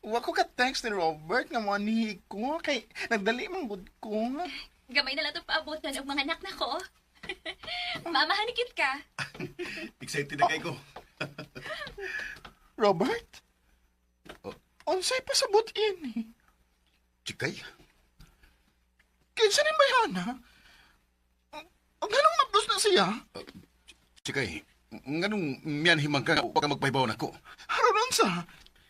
Wa ko ka-text ni Robert nga mo ni ko kay nagdali man gud ko. Gamay na lang itong paabotan og mga anak na ko. Mamahan cute ka. Excited na kay ko. Robert? Unsay pasabot ini? Chikay? Kinsa ni bayana? Ang ganong mabdos na siya? Chikay, nganong miyanhimang ka nga magpahibaw nako? Aron unsa?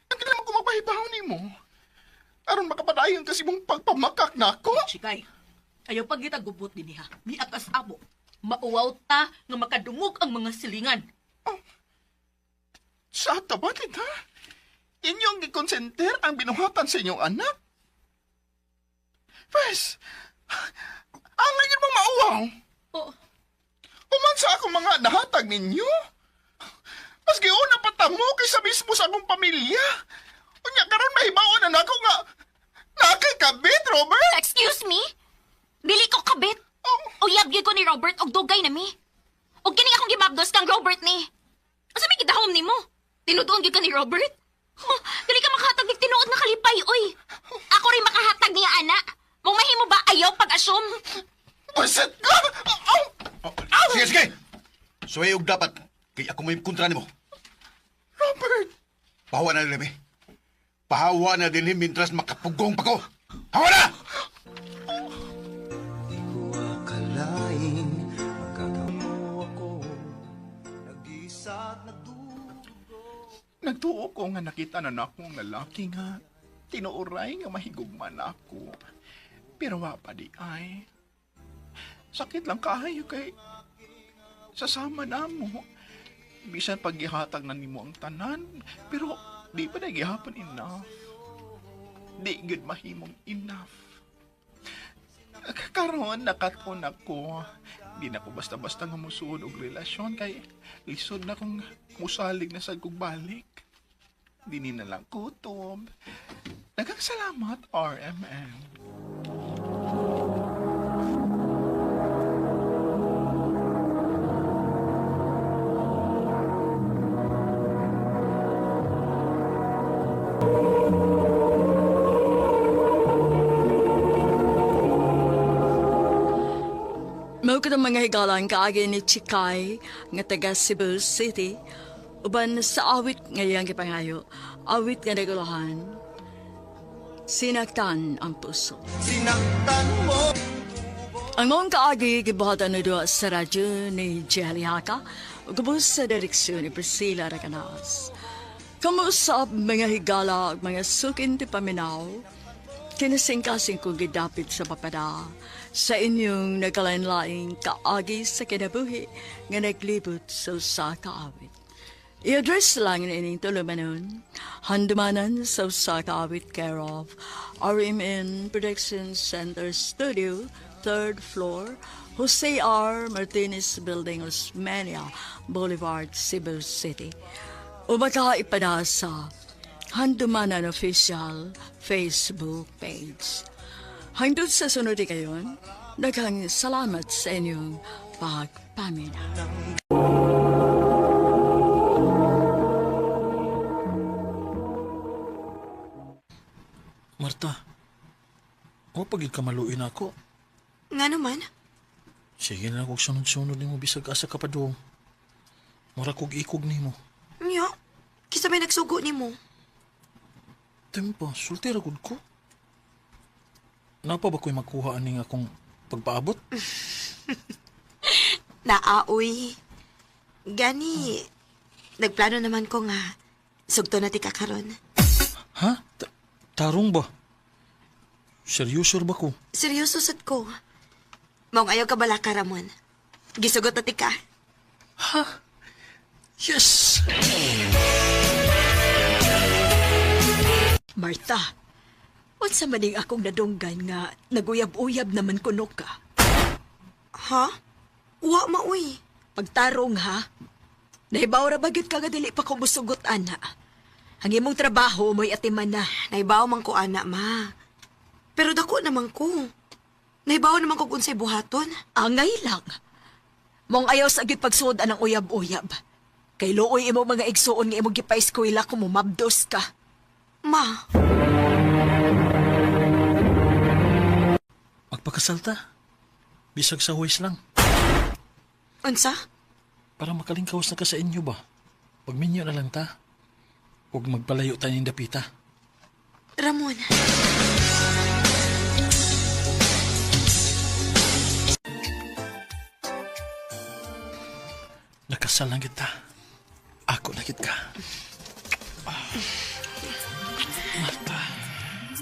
Ang kailangan ko magpahibaw nimo. Aron makapadayon kasi mong pagpamakak nako. Sikay, ayaw pag gubot din niya. Miakas amo. Mauwaw ta nga makadungog ang mga silingan. Oh. Sa ta ba, tita? Inyong gikonsenter ang binuhatan sa inyong anak? Pwes, ang ngayon mong mauwaw? Oh. Human sa akong mga nahatag ninyo? Mas giuna pa tamo kaysa mismo sa akong pamilya. Unya karon mahibaon na nako nga nakay kabit, Robert. Excuse me? Dili ko kabit. Oh. Uyab gyud ko ni Robert og dugay na mi. Og kini akong gimabdos kang Robert ni. Asa may gidahom nimo? Tinudoon gyud ka ni Robert? Oh, dili ka makahatag og tinuod nga kalipay, oy. Ako rin makahatag niya ana. Mong mahimo ba ayaw pag-assume? Basit ka! Oh, sige, sige! Suway og dapat kay ako may kontra nimo. Robert! Pahawa na din, eh. Pahawa na din, mintras makapugong pa ko. Hawa na! Di ko akalain magkagawa mo ako. Nag-isa at nagdugo. Nagtuo ko nga nakita na nako ang lalaki nga tinuoray nga mahigugma na ako. Pero wa pa di ay. Sakit lang kaayo kay sasama na mo. Bisan paggihatag na nimo ang tanan, pero di pa na gihapon enough. Di gud mahimong enough. Karon nakat-on ako. Di na ko basta-basta nga musuod og relasyon kay lisod na kong musalig na sad kog balik. Dini na lang kutob. Daghang salamat, RMN. Mao katong mga higalan kaagi ni Chikay nga taga Cebu City uban sa awit nga iyang gipangayo, awit nga nagulahan, Sinaktan ang puso. Sinaktan mo. Ang maong kaagi gibuhatan na duha sa radyo ni Jelly Haka ug ubos sa direksyon ni Priscilla Raganas. Kamusap mga higala ug mga sukin ti paminaw, kinasingkasing kong gidapit sa papada sa inyong nagkalain-laing kaagi sa kinabuhi nga naglibot sa usa ka awit. I-address lang ining tulumanon, handumanan sa usa ka awit care of RMN Production Center Studio, 3rd floor, Jose R. Martinez Building, Osmeña Boulevard, Cebu City. O baka ipada sa Handumanan Official Facebook page. Hangtod sa sunod kayon, daghang salamat sa inyong pagpaminaw. Marta, wa pagid ka maluin ako. Nga naman? Sige na kog sunod-sunod nimo bisag asa ka padung. Mura kog ikog nimo. Nya, kisa may nagsugo nimo. Tempo, sultera gud ko. Napa ba ko'y makuha aning akong pagpaabot? Naaoy. Gani, nagplano naman ko nga sugto na ti ka karon. Ha? Tarong ba? Seryoso ba ko? Seryoso sad ko. Maong ayaw ka balaka, Ramon. Gisugot na ti ka. Ha? Yes! Martha, unsa maning akong nadunggan nga naguyab-uyab naman kuno ka? Ha? Wa maoy. Pagtarong ha? Nahibaw ra ba gyud ka nga dili pa ko musugot ana? Ang imong trabaho mo'y atiman na. Naibaw man ko ana, ma. Pero dako naman ko. Naibaw naman ko unsay buhaton. Angay lang. Mong ayaw sa gyud pagsuod anang uyab-uyab. Kay luoy imo mga igsuon nga imong gipa-eskwela kung mumabdos ka. Ma, Magpakasal ta. Bisag sa huwis lang. unsa? Para makalingkawas na ka sa inyo ba? Pagminyo na lang ta. Huwag magpalayo tayo ng dapita. Ramon. Nakasal lang kita. Ako na kita. Marta.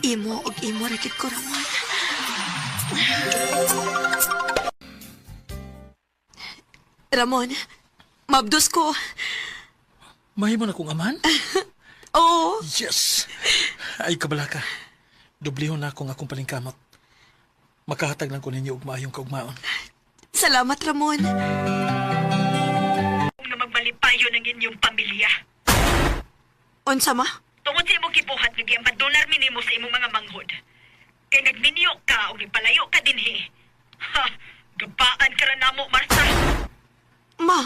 Imo og imo ra gid ko, Ramon. Ramon, mabdos ko. Mahimo na kong amahan? Oo. Yes! Ay, kabala ka. Dublihon na akong akong palingkamot. Makahatag lang ko ninyo og maayong kaugmaon. Salamat, Ramon. Nga magbalipayo ng inyong pamilya. Unsa ma? Tungod sa imong gibuhat nga giambandonar minimo sa imong mga manghod. Kay nagminyo ka o nagpalayo ka dinhi. Ha, gabaan ka ra namo, Martha. Ma,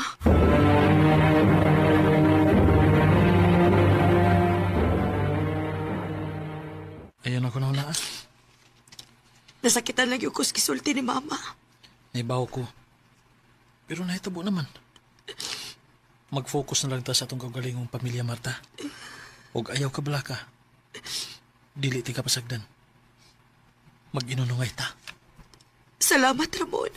Ayan ako na wala. ah. nasakitan lang yung kuskisulti ni Mama. Naibaw ko. Pero nahitabo naman. Mag-focus na lang ta sa atong kaugalingong pamilya, Marta. Og ayaw ka bala ka. Dili ti ka pasagdan. Mag-inunungay ta. Salamat, Ramon.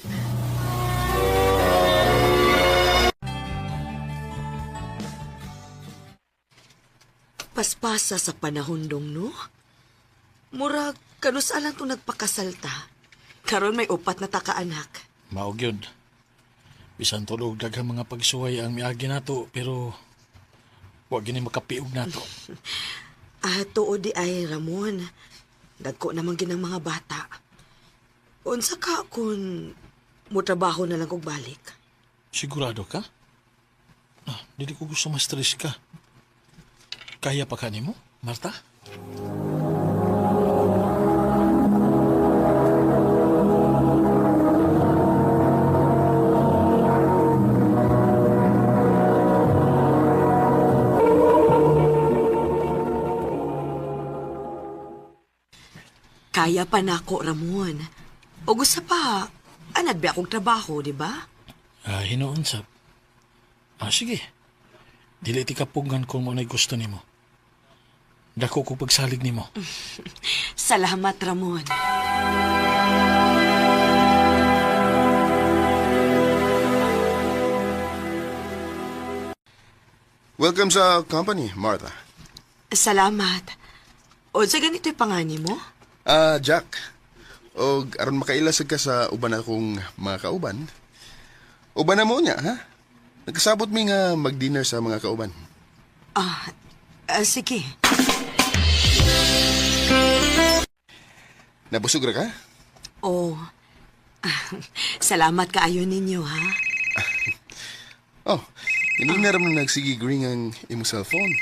Paspasa sa panahon dong, no? Murag, kanus lang itong nagpakasal ta. Karon may upat na taka-anak. Maog yun. Bisan tulog daghang mga pagsuway ang miagi nato, pero wa gini makapiog nato. Ah, tuod di ay, Ramon. Dagko naman ginang mga bata. Unsa ka kung mutrabaho na lang kog balik? Sigurado ka? Ah, dili ko gusto ma-stress ka. Kaya pa ka nimo, Marta? Kaya pa nako, Ramon. O gusto pa, anad ba akong trabaho, di ba? Ah, hinuon sab. Ah, sige. Dili ti kapugan kung mo na'y gusto nimo. Dako ko pagsalig nimo. Salamat, Ramon. Welcome sa company, Martha. Salamat. O sa ganito'y pangani mo? Ah, Jack. Og aron makaila sad ka sa uban akong mga kauban. Uban na mo niya, ha? Nagkasabot mi nga mag-dinner sa mga kauban. Ah, sige. Nabusog ra ka? Oh. Salamat kaayo ninyo, ha? Oh, kanina ra man nagsige ring ang imong cellphone.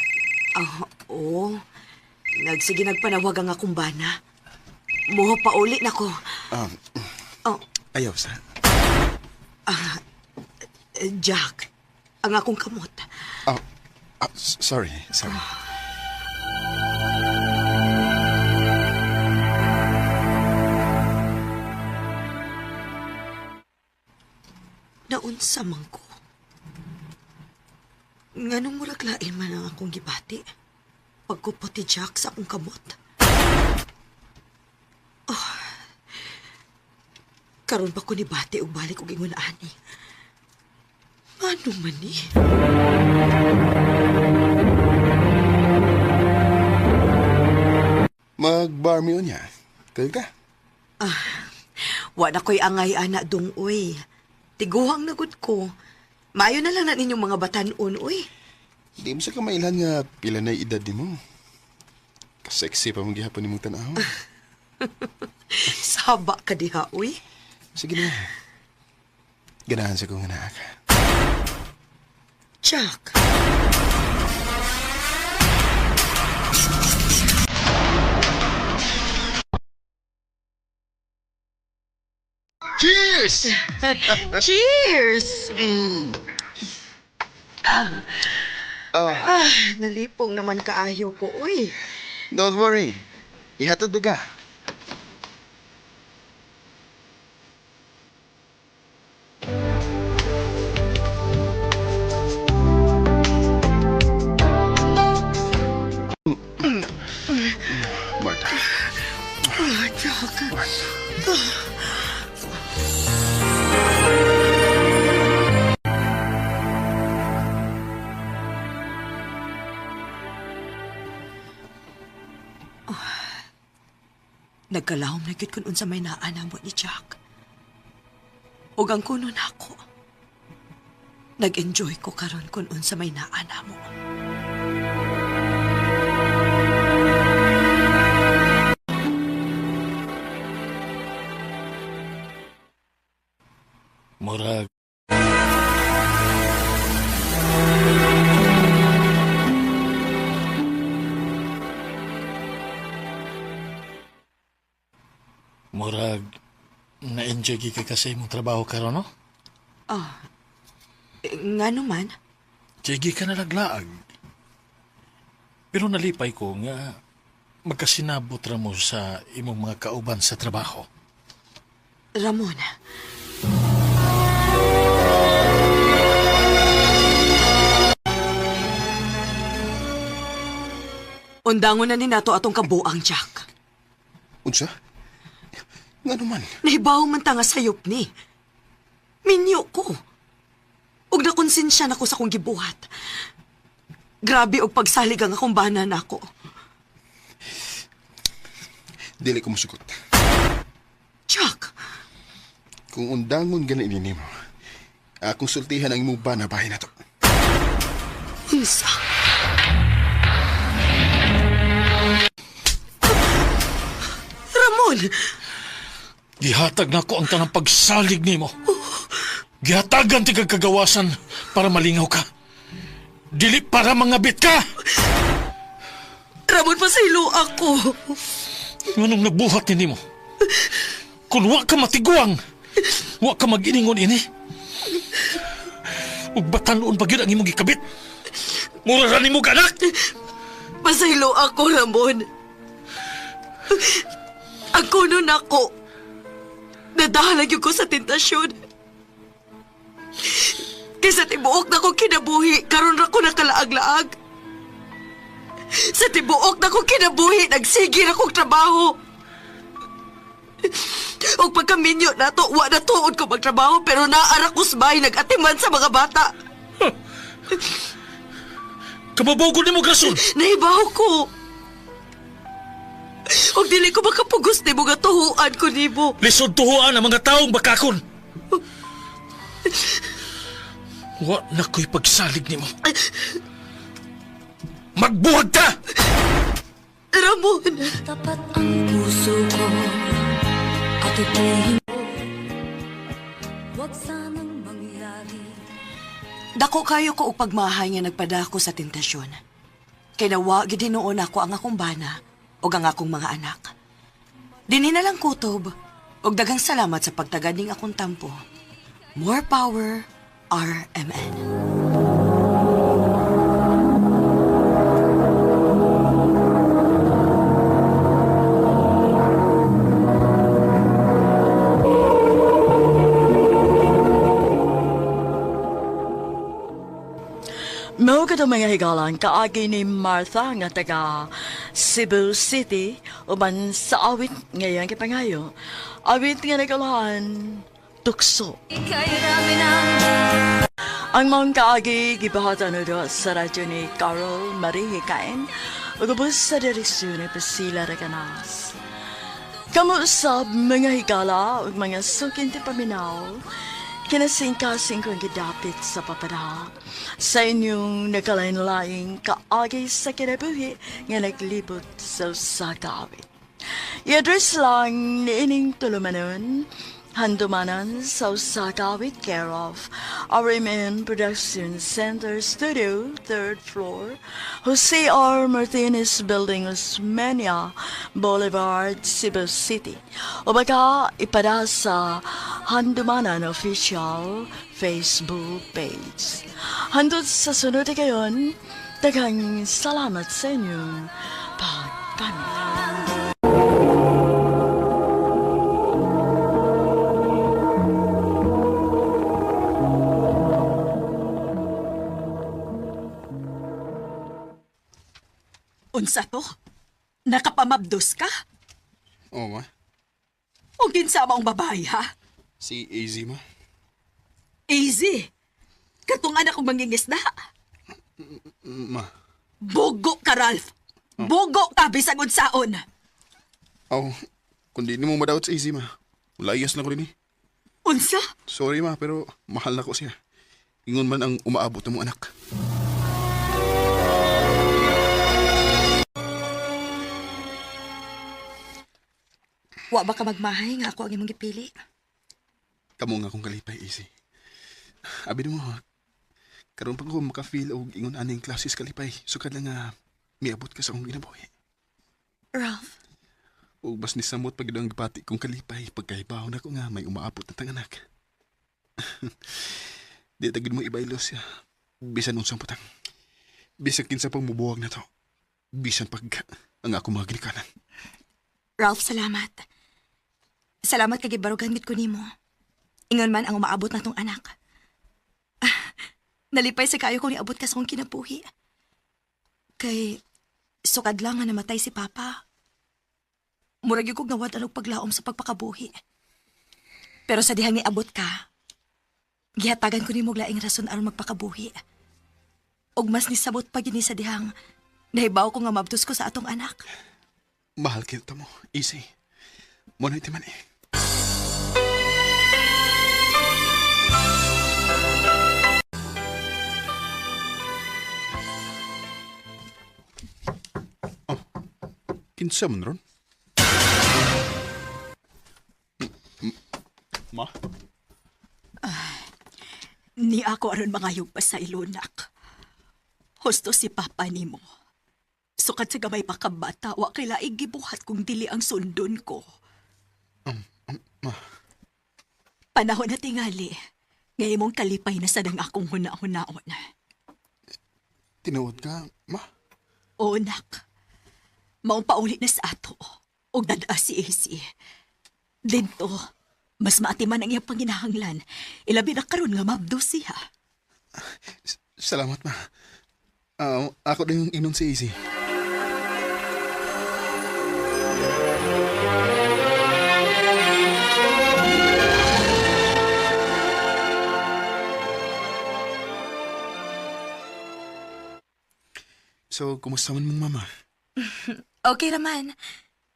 Ah, oo. Nagsige nagpanawag ang akong bana. Muho pa uli na ko. Ah, Oh, ayaw sa. Jack, ang akong kamot. Oh, sorry, sorry. Naunsa man ko. Nganong murag lain man ang akong gibati? Pagkupot ni Jack sa akong kamot. Oh. Karon pa ko ni bati og balik og ingon ani. Ano man ni? Mag-bar mi unya. Kayo ka? Wa na ko'y angay ana dong uy. Tiguhang nagud ko. Maayo na lang na ninyong mga batanon, uy. Di mo sa kamailan nga pila na edad di mo. Kasexy pa mong gihapon nimong tan-aw. Saba ka diha, uy. Sige na. Ganahan sa kong anak. Jack. Cheers! Cheers! Oh, Ah, nalipong naman kaayo ko, uy. don't worry. Ihatod ka. Marta. Ah, Jack. Ah. Nagkalahom na gyud kun unsa may naa namo ni Jack. Ug ang kuno nako. Nag-enjoy ko karon kun unsa may naa namo. Murag Murag na-enjoy gyud ka sa imong trabaho karon, no? Ah. Eh, ngano man? Sige ka na naglaag. Pero nalipay ko nga magkasinabot ra mo sa imong mga kauban sa trabaho. Ramon. Undangon na ni nato atong kabuang, Jack. Unsa? Nga naman? Nahibaw man ta nga sayop ni. Minyo ko. Ug nakonsensya na ko sa akong gibuhat. Grabe og pagsalig ang akong bana nako. Dili ko musugot. Jack, Kung undangon gani ini nimo, akong sultihan ang imong bana bahin na to. Unsa? Ramon! Gihatag nako ang tanang pagsalig nimo. Gihatagan ti kag kagawasan para malingaw ka. Dili para mangabit ka. Ramon, pasaylo ako. Nganong nabuhat ni nimo? Kung wa ka matiguang, wa ka mag-iningon ini. Ug batan-on pa gyud ang imong gikabit. Mura ra nimo anak. Pasaylo ako, Ramon. Ang kuno nako. Nadahalag yun ko sa tentasyon. Kaysa tibuok na ko kinabuhi, karon ra ko nakalaag-laag. Sa tibuok na ko kinabuhi, nagsige ra kong trabaho. Og pagkaminyo na to, wa na tuod ko magtrabaho, pero naara ko sa bahay, nag-atiman sa mga bata. Kamabogol nimo grason. Nahibaw ko. Og dili ko makapugos nimo nga tuhuan ko nimo. Lisod tuhuan ang mga taong bakakon. Wa na ko'y pagsalig nimo. Magbuhag ka! Ramon! Tapat ang puso ko at ito'y huwag sanang mangyari. Dako kayo ko og pagmahay nga nagpadako sa tentasyon. Kay nawa gid hinuon ako ang akong bana ug ang akong mga anak. Dinhi na lang kutob ug daghang salamat sa pagtagad ning akong tampo. More power, RMN. Mao kadto mga higalan kaagi ni Martha nga taga Cebu City uban sa awit ngayon kay pangayo. Awit nga nagkalahan tukso. Ang maong kaagi gibahatan do sa radyo ni Carol Marie Hikain ug ubos sa direksyon ni Priscilla Recanas. Kamo usab mga higala ug mga sukin ti paminaw. Kinasingkasing kong gidapit sa papada sa inyong nagkalain-laing kaagi sa kinabuhi nga naglibot sa usa ka awit. I-address lang niining tulumanon, handumanan sa usa ka awit, care of RMN Production Center Studio, 3rd floor, Jose R. Martinez Building, Osmeña Boulevard, Cebu City. O baka ipada sa Handumanan Official Facebook page. Hantod sa sunod kayon, daghang salamat sa inyong pagpaminaw. Unsa to? Nakapamabdos ka? Oo, ma. O kinsa maong babae, ha? Si AZ, ma. Easy. Katong anak kong mangingisda. Ma. Bugo ka, Ralph. Bugo ka, bisag unsaon. Oh, kung di nimo madawat sa AZ, ma. Layas na ko rin eh. Unsa? Sorry, ma, pero mahal na ko siya. Ingon man ang umaabot na mong anak. Wa ba ka magmahay nga ako ang imong gipili? Kamo nga akong kalipay, AZ. Abi mo, karon pa ko maka-feel og ingon aning klases kalipay. Sukad lang nga miabot ka sa akong ginabuhi. Ralph, Ug bas ni samot pag ang gipati kong kalipay pagkahibaw na ko nga may umaabot na tanganak. Di tagid mo ibaylo siya. Bisan unsang putang. Bisan kinsa pang mubuwag na to. Bisan pag ang ako mga ginikanan. Ralph, salamat. Salamat kay gibarugan gid ko nimo. Ingon man ang umaabot na tong anak. Ah, nalipay sa kayo kung niabot ka sa akong kinabuhi. Kay sukad lang nga namatay si Papa. Murag yung kog nawad-an og paglaom sa pagpakabuhi. Pero sa dihang niabot ka, gihatagan ko nimo og laing rason aron magpakabuhi. Og mas nisabot pa gini sa dihang nahibaw ko nga mabdos ko sa atong anak. Mahal kita mo, Easy. Mo na man eh. Oh, kinsa man ron? Ma? Ni ako aron mangayog pa sa ilunak. Husto si Papa nimo. Sukad sa gamay pa ka bata, wa kay laing gibuhat kung dili ang sundon ko. Ma, Panahon na tingali, nga imong kalipay na sad ang akong huna-hunaon. tinuod ka, ma? Oo, nak. Maong pauli na sa ato. Og dada si AC. Dito, mas maatiman ang iyang panginahanglan. Ilabi na karon nga mabdo siya. Salamat, ma. Ah, ako din yung inon si Easy. So, kumusta man mong mama? Okay raman.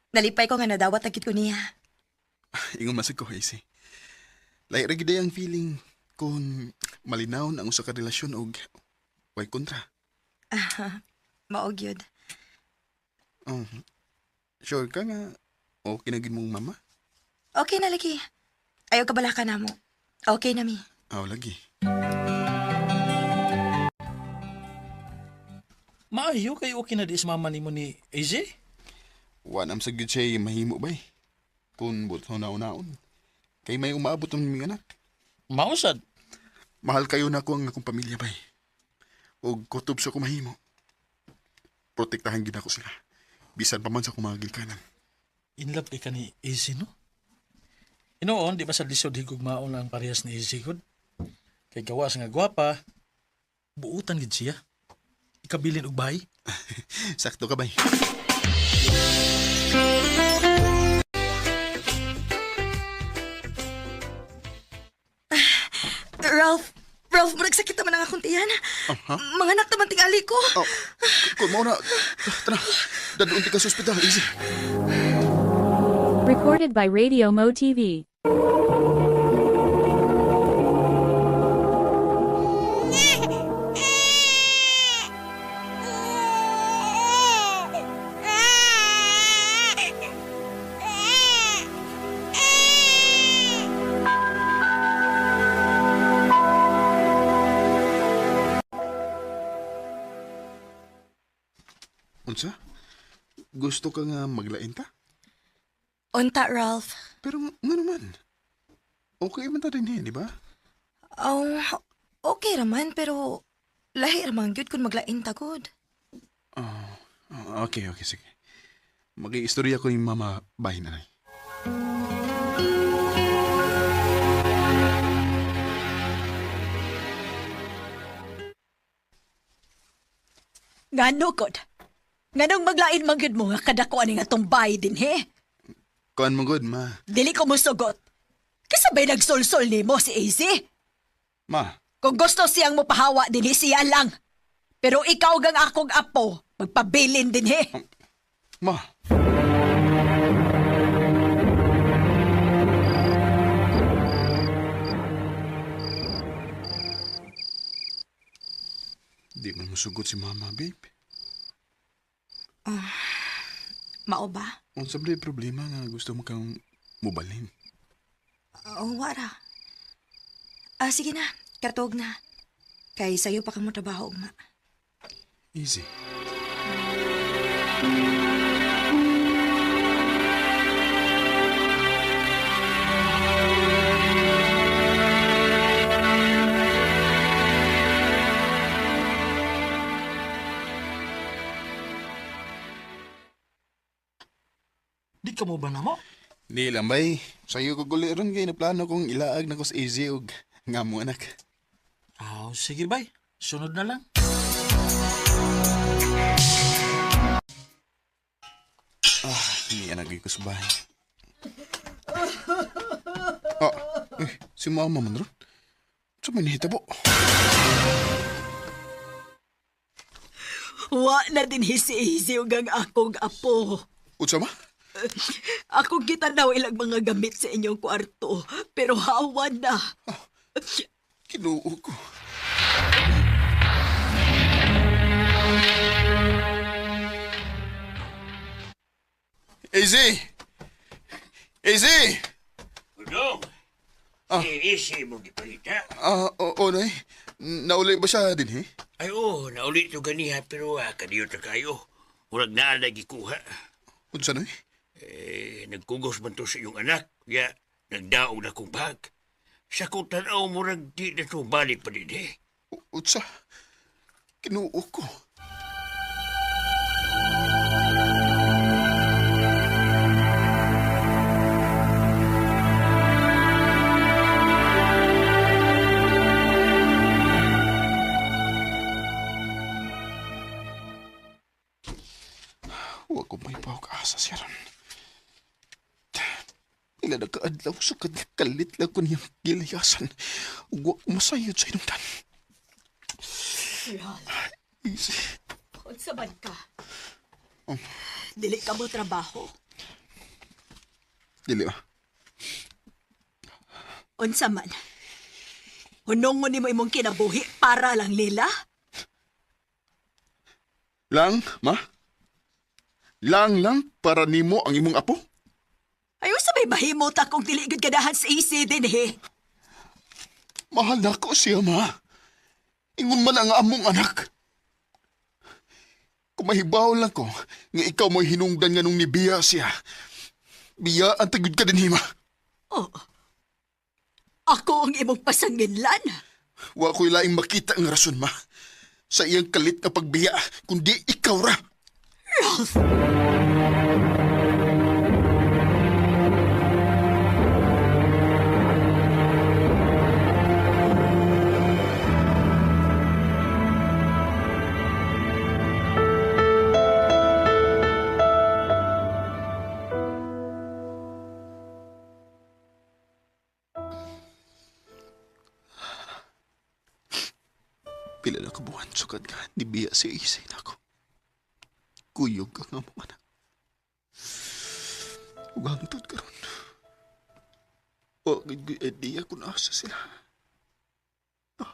Nalipay ko nga nadawat agad ko niya. Ingon masig ko, Easy. Lahi ra gid ang feeling kung malinaw na ang usa ka relasyon og way kontra. Ah, maog yun. Oh, sure ka nga okay na gid mong mama? Okay na lagi. Ayaw ka bala ka na mo. Okay na mi. Aw, lagi. Maayo kay okay na di sa mama nimo ni AZ? Wa nam sa gyud siya mahimo bay. Kung buto na unaon. Kay may umaabot ang mga anak. Mausad. Mahal kayo na ako ang akong pamilya bay. Og kutob sa ko mahimo. Protektahan gid ako sila. Bisan pa man sa akong mga gilkanan. In love kay ka ni AZ, no? Inoon, di ba sa lisod higugmaon ang parehas ni AZ gud? Kay gawas nga gwapa, buutan gid siya. Ikabilin og bahay. Sakto ka bay. Ralph, Ralph, murag sakit naman ang akong tiyan. Ha? Mga anak naman tingali ko. Oh, kung mao na, tara, dadunti ka sa ospital, easy. Recorded by Radio Mo TV. Unsa? Gusto ka nga maglain ta? Unta, Ralph. Pero nga naman. Okay man ta din eh, di ba? Oh, okay raman, pero lahi raman gyud kung maglain ta gud. Oh, okay, okay, sige. Mag-iistorya ko yung mama bahin na. Ngano kod? Nganong maglain man gyud mo nga kadako ani nga tong bahay din he? Kuan mo good, ma. Dili ko musugot. Kasabay nagsulsul nimo si AZ. Ma, Kung gusto siyang mopahawa dinhi siya lang. Pero ikaw gang akong apo, magpabilin dinhi. Ma. Di man musugot si mama, babe. Mao ba? Unsa ba problema nga gusto mo kang mubalhin? Oo, wara. Sige na, kartog na. Kay sayo pa ka mo trabaho ugma. Easy. Di ka mo ba na mo? Di lang, bay. Sayo ko guli ron kay naplano kong ilaag na ko sa AZ og nga mo anak. Aw, sige bay. Sunod na lang. Ah, hindi anak ko sa bahay. Ah, eh, si mama man ron. Sa may nahitabo. Wa na din si AZ ug ang akong apo. Unsa ma? Ako gitanaw ilang mga gamit sa inyong kwarto, pero hawa na. Kinuo ko. AZ! AZ! Udong, Ah. si mo gipalita. Ah, oo, nay. Nauli ba siya din, eh? Ay, oo, nauli to ganiha, pero kadiyo ta kayo. Murag naa lagi kuha. Unsa, nay? Eh, nagkugos man to sa iyong anak. Ya, nagdaog na kong bag. Sa kong tanaw, murag di na to balik pa din, eh. Unsa? Kinuo ko. Huwag ko may asa siya ron. Ila nagkaadlaw sa kalit lang ko niyang gilayasan. Huwag ko masayod sa inong tan. Easy. Unsa man ka? Dili ka mo trabaho. Dili ba? Unsa man? Hunongon nimo imong kinabuhi para lang nila? Lang, ma? Lang lang para nimo ang imong apo? Ayaw sa may mahimot akong dili gud ganahan sa AC din eh. Mahal na ko siya, ma. Ingon man ang among anak. Kung mahibaw lang ko, nga ikaw mo'y hinungdan nga nung nibiya siya. Biya ang tagud ka din, ma. Oh. Ako ang imong pasanginlan. Wa ko'y laing makita ang rason, ma. Sa iyang kalit nga pagbiya, kundi ikaw ra. Ralph! Pila na kabuhan sukad ka, nibiya si Isay na ako. Kuyog ka nga mo anak. Ug hangtod karon. Wa gid ko'y idea kung asa sila. Ah.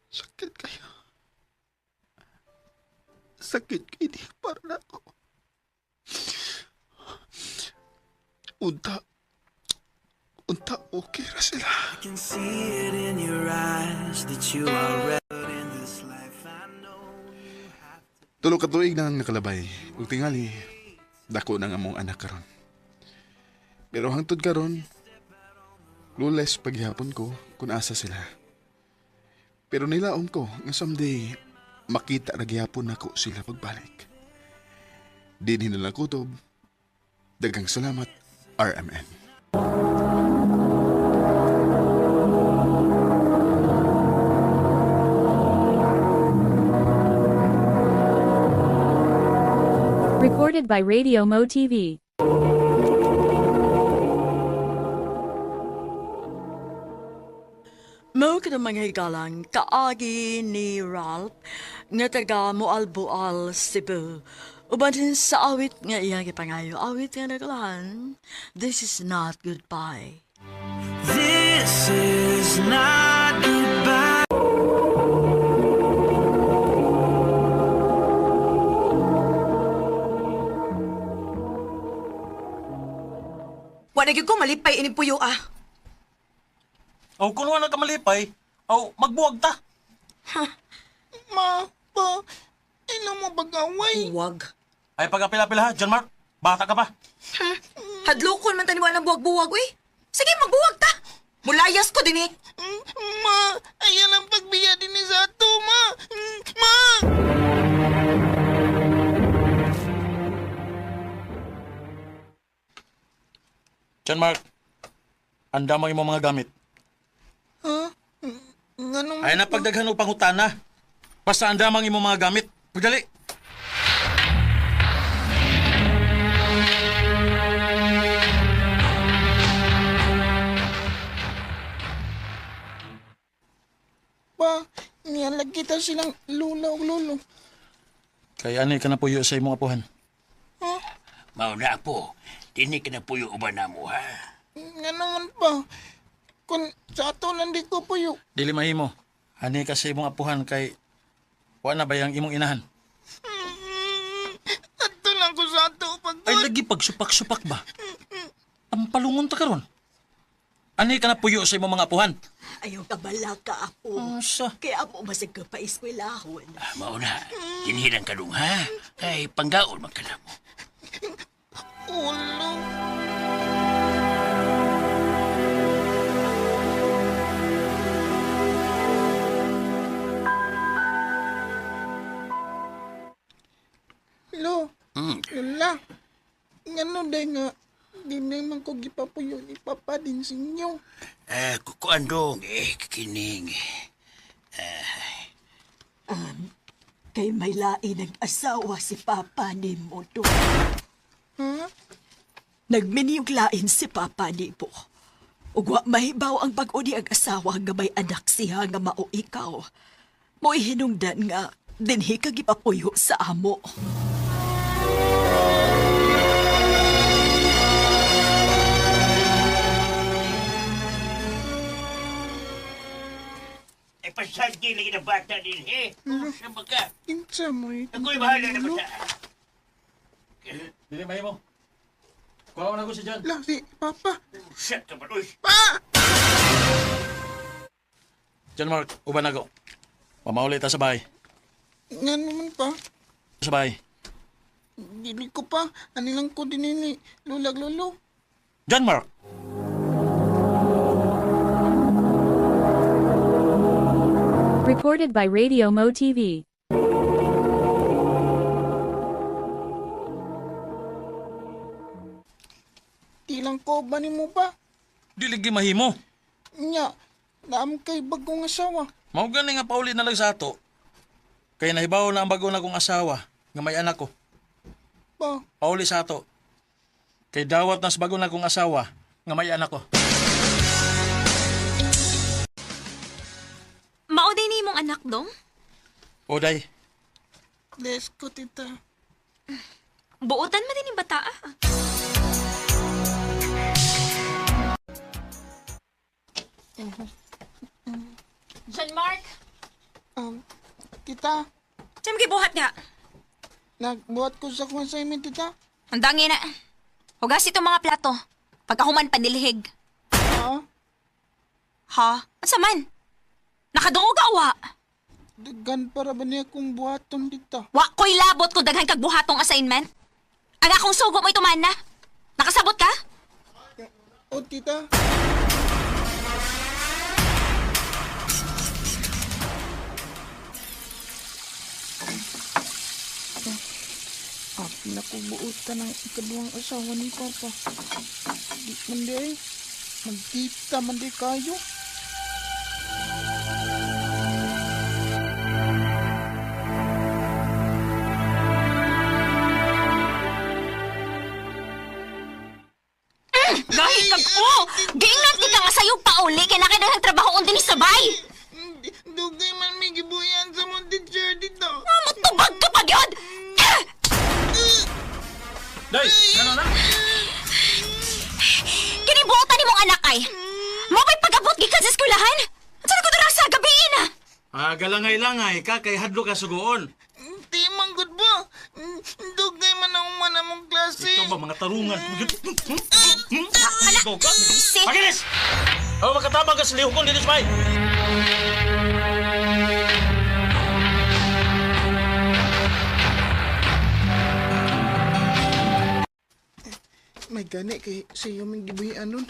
Sakit kayo. Sakit kayo di para na ako. Unta. Unta okay ra sila. I can see it in your eyes that you are ready in this life. I know you have. Tulo ka tuig na ang nakalabay. Ug tingali, dako na nga among anak karon. Pero hangtod karon, clueless paghihapon ko kung asa sila. Pero nilaom ko nga someday makita ra gihapon nako sila pagbalik. Dinhi na lang kutob. Daghang salamat, RMN. Recorded by Radio Mo TV. Mao ka mga higalang kaagi ni Ralph nga taga Moalboal, Cebu. Uban din sa awit nga iyang gipangayo, awit nga naglahan, This is not goodbye. This is not goodbye. Wa na gyud ko malipay ining puyo ah. Aw, kung wala ka malipay, aw, magbuwag ta. Ma, pa, ilo mo bagaway. Buwag. Ay, pagapila-pila ha, John Mark. Bata ka pa. Hadlokon man taniwa ng buwag-buwag uy. Sige, magbuwag ta. Mulayas ko dinhi. Ma, ayan ang pagbiya din ni sa ato, ma. Ma! John Mark, andamang imong mga gamit. Ha? Nganong... Ay, napagdaghan og pangutana. Basta andamang imong mga gamit. Pagdali. Pa, niyalag kita silang lula o lolo. Kay ani ka na puyo sa imong apuhan. Mao na po, dini ka na puyo uban na mo, ha? Nga naman pa, kung sa ato lang di ko puyo. Dili mahimo. Ani ka sa imong apuhan kay wa na bayang imong inahan. Ato lang ko sa ato pag... Ay lagi pagsupak-supak ba? Tampalungon ta karon. Ani ka na puyo sa imong mga apuhan. Ayaw ka balaka, apo. Unsa? Kaya amo masag ka pa eskwelahon. Ah, mao na, dinhi lang kadung, ha? Kay panggaon man ka na mo. Ulo. Lo, Lola, ngano day nga, di naman ko gipapuyo ni Papa din sa inyo. Eh, kukuan dong, eh, kikining. Kay may lain ang asawa si Papa ni mo to. Ha? Nagminiyog lain si Papa ni mo. Ug wa mahibaw ang bag-o ni ang asawa nga may anak siya nga mao ikaw. Mo'y hinungdan nga dinhi ka gipapuyo sa amo. Eh, pasagdi lagi na bata din, eh. Unsa ba ka? Kinsa mo eh. Ako'y bahala na bata. Dili mahimo. Kuha na ko si John. La, si Papa. Unsa ka ba, uy? Pa! John Mark, uban na ko. Pamauli ta sa bahay. Nga naman pa, Sa bahay. dili ko pa, anilang ko din ni Lulag Lolo. John Mark. Recorded by Radio Mo TV. Di lang ko ba ni mo pa? Dili gi mahimo. Nya, naam kay bagong asawa. Mao gani nga pauli na lang sa ato. Kay nahibaw na ang bago na kong asawa nga may anak ko. Pa, Pauli sa ato. Kay dawat na sa bago na kong asawa nga may anak ko. Mao din ni imong anak dong? Oday, bless ko tita. Buotan man din yung bata ah. John Mark, Tita, saan mo gibuhat nga? nagbuhat ko sa akong assignment, tita. Ang dangi na. Hugas itong mga plato. Pagkahuman panilhig. Ha? Ha? Unsa man? Nakadungog ka wa? Daghan para ba niya kung buhaton dito? Wa ko'y labot kung daghan kag buhatong assignment. Ang akong sugo mo'y tuman na. Nakasabot ka? O, tita. Ah, pinakubuotan ng ikaduhang asawa ni Papa. Di man di ay. Magkita man di kayo. Gahi kag o! Giingnan ti ka nga sayo pauli kay nakadaghang trabaho unti ni sabay. Dugay man may gibuyan sa mong teacher dito. Ah, Matubag ka pa gyud! Day, ano na? Kinibuotan nimong anak ay. Mo ba'y pag-abot gikan sa eskwelahan? Unsa na ko dira sa gabi na? Ah, galangay-langay ka kay hadlo ka sugoon. Di man gud ba? Dugay man ang man among klase. Ikaw ba mga tarungan? Anak, Go ka. si- Pakinis! Oh, makatabang ka sa lihok dito sa bay. May gani kay sa iyo may gibuhian nun.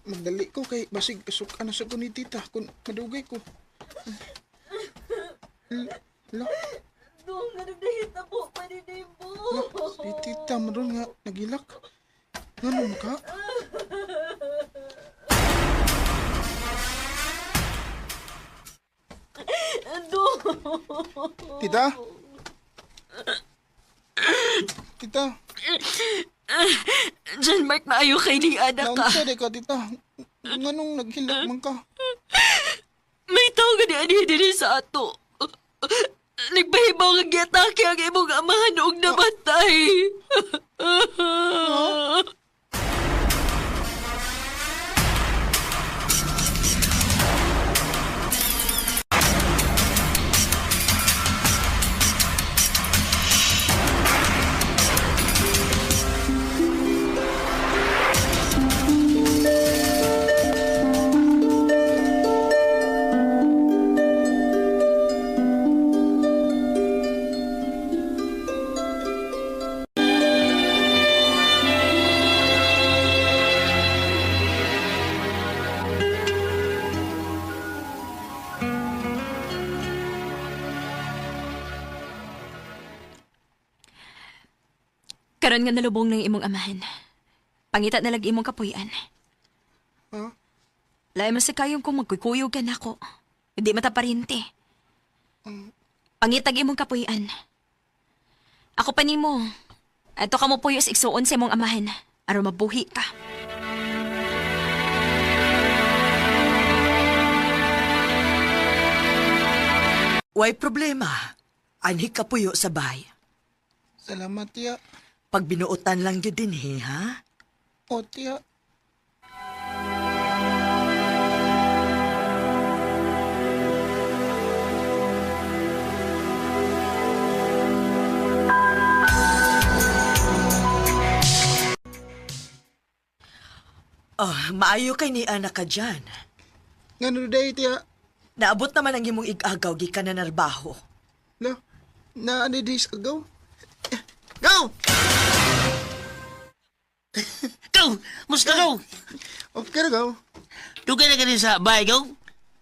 Magdali ko kay basig suka na sa ko ni tita kung madugay ko. La, Dong, anong nahitabo pa ni Nemo? si tita man nga nagilak. Nganong ka? Dong! Tita? Tita, John Mark, maayo kay ning anak ka. naunsa di ka tita. Nganong naghilak man ka? May tao nga ni ani diri sa ato. Nagpahibaw nga giatake ang imong amahan og namatay. Karon nga nalubong ng imong amahan. Pangita na lang imong kapuy-an. Ha? Lain man sa kayong kung magkukuyog ka nako. Hindi mata parente. Pangitag imong kapuy-an. Ako pa nimo. Ato ka mo puyo sa igsuon sa imong amahan. Aron mabuhi ka. Way problema. Anhi ka puyo sa bahay. Salamat tiya. Pag binuotan lang yun din, he, ha? O tiya. Oh, maayo kay ni anak ka dyan. Ngano day tiya? Naabot naman ang imong igagaw gikan na narbaho. La, na ano days ago? Go! Go! Musta go? Okay ra go. Dugay na ka din sa bahay, go?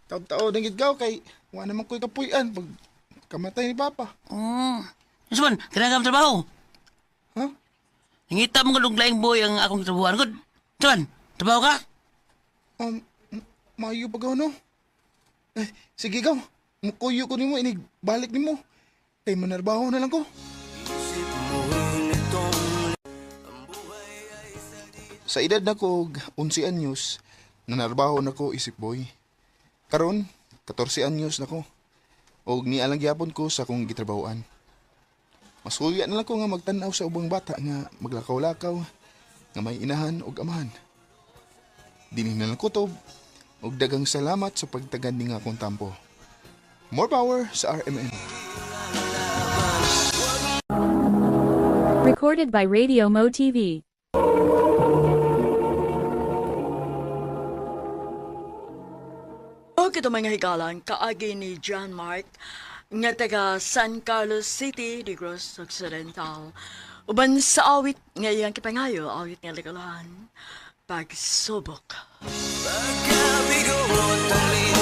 Taon-taon na gid gaw kay wa naman ko'y kapuy-an pag kamatay ni Papa. Unsa man, kinahanglan mo trabaho. Ha? Nangita mo nga laing boy ang akong trabahoan. Good. Unsa man, trabaho ka? Maayo pa gaw no? Eh, sige gaw. Mukuyo ko nimo inig balik nimo. Kay manarbaho na lang ko. Sa edad na ko og 11 anyos, nanarbaho na ko isip boy. Karon, 14 anyos na ko. Og nialang gyapon ko sa akong gitrabahoan. Masuya na lang ko nga magtan-aw sa ubang bata nga maglakaw-lakaw, nga may inahan og amahan. Dinhi na lang kutob og dagang salamat sa pagtagan ni nga akong tampo. More power sa RMN. Recorded by Radio Mo TV. O kito mga higalan, kaagi ni John Mark, nga taga San Carlos City, Negros Occidental. Uban sa awit nga iyang kipangayo, awit nga likaluhan, Pagsubok. Pagkabigot ang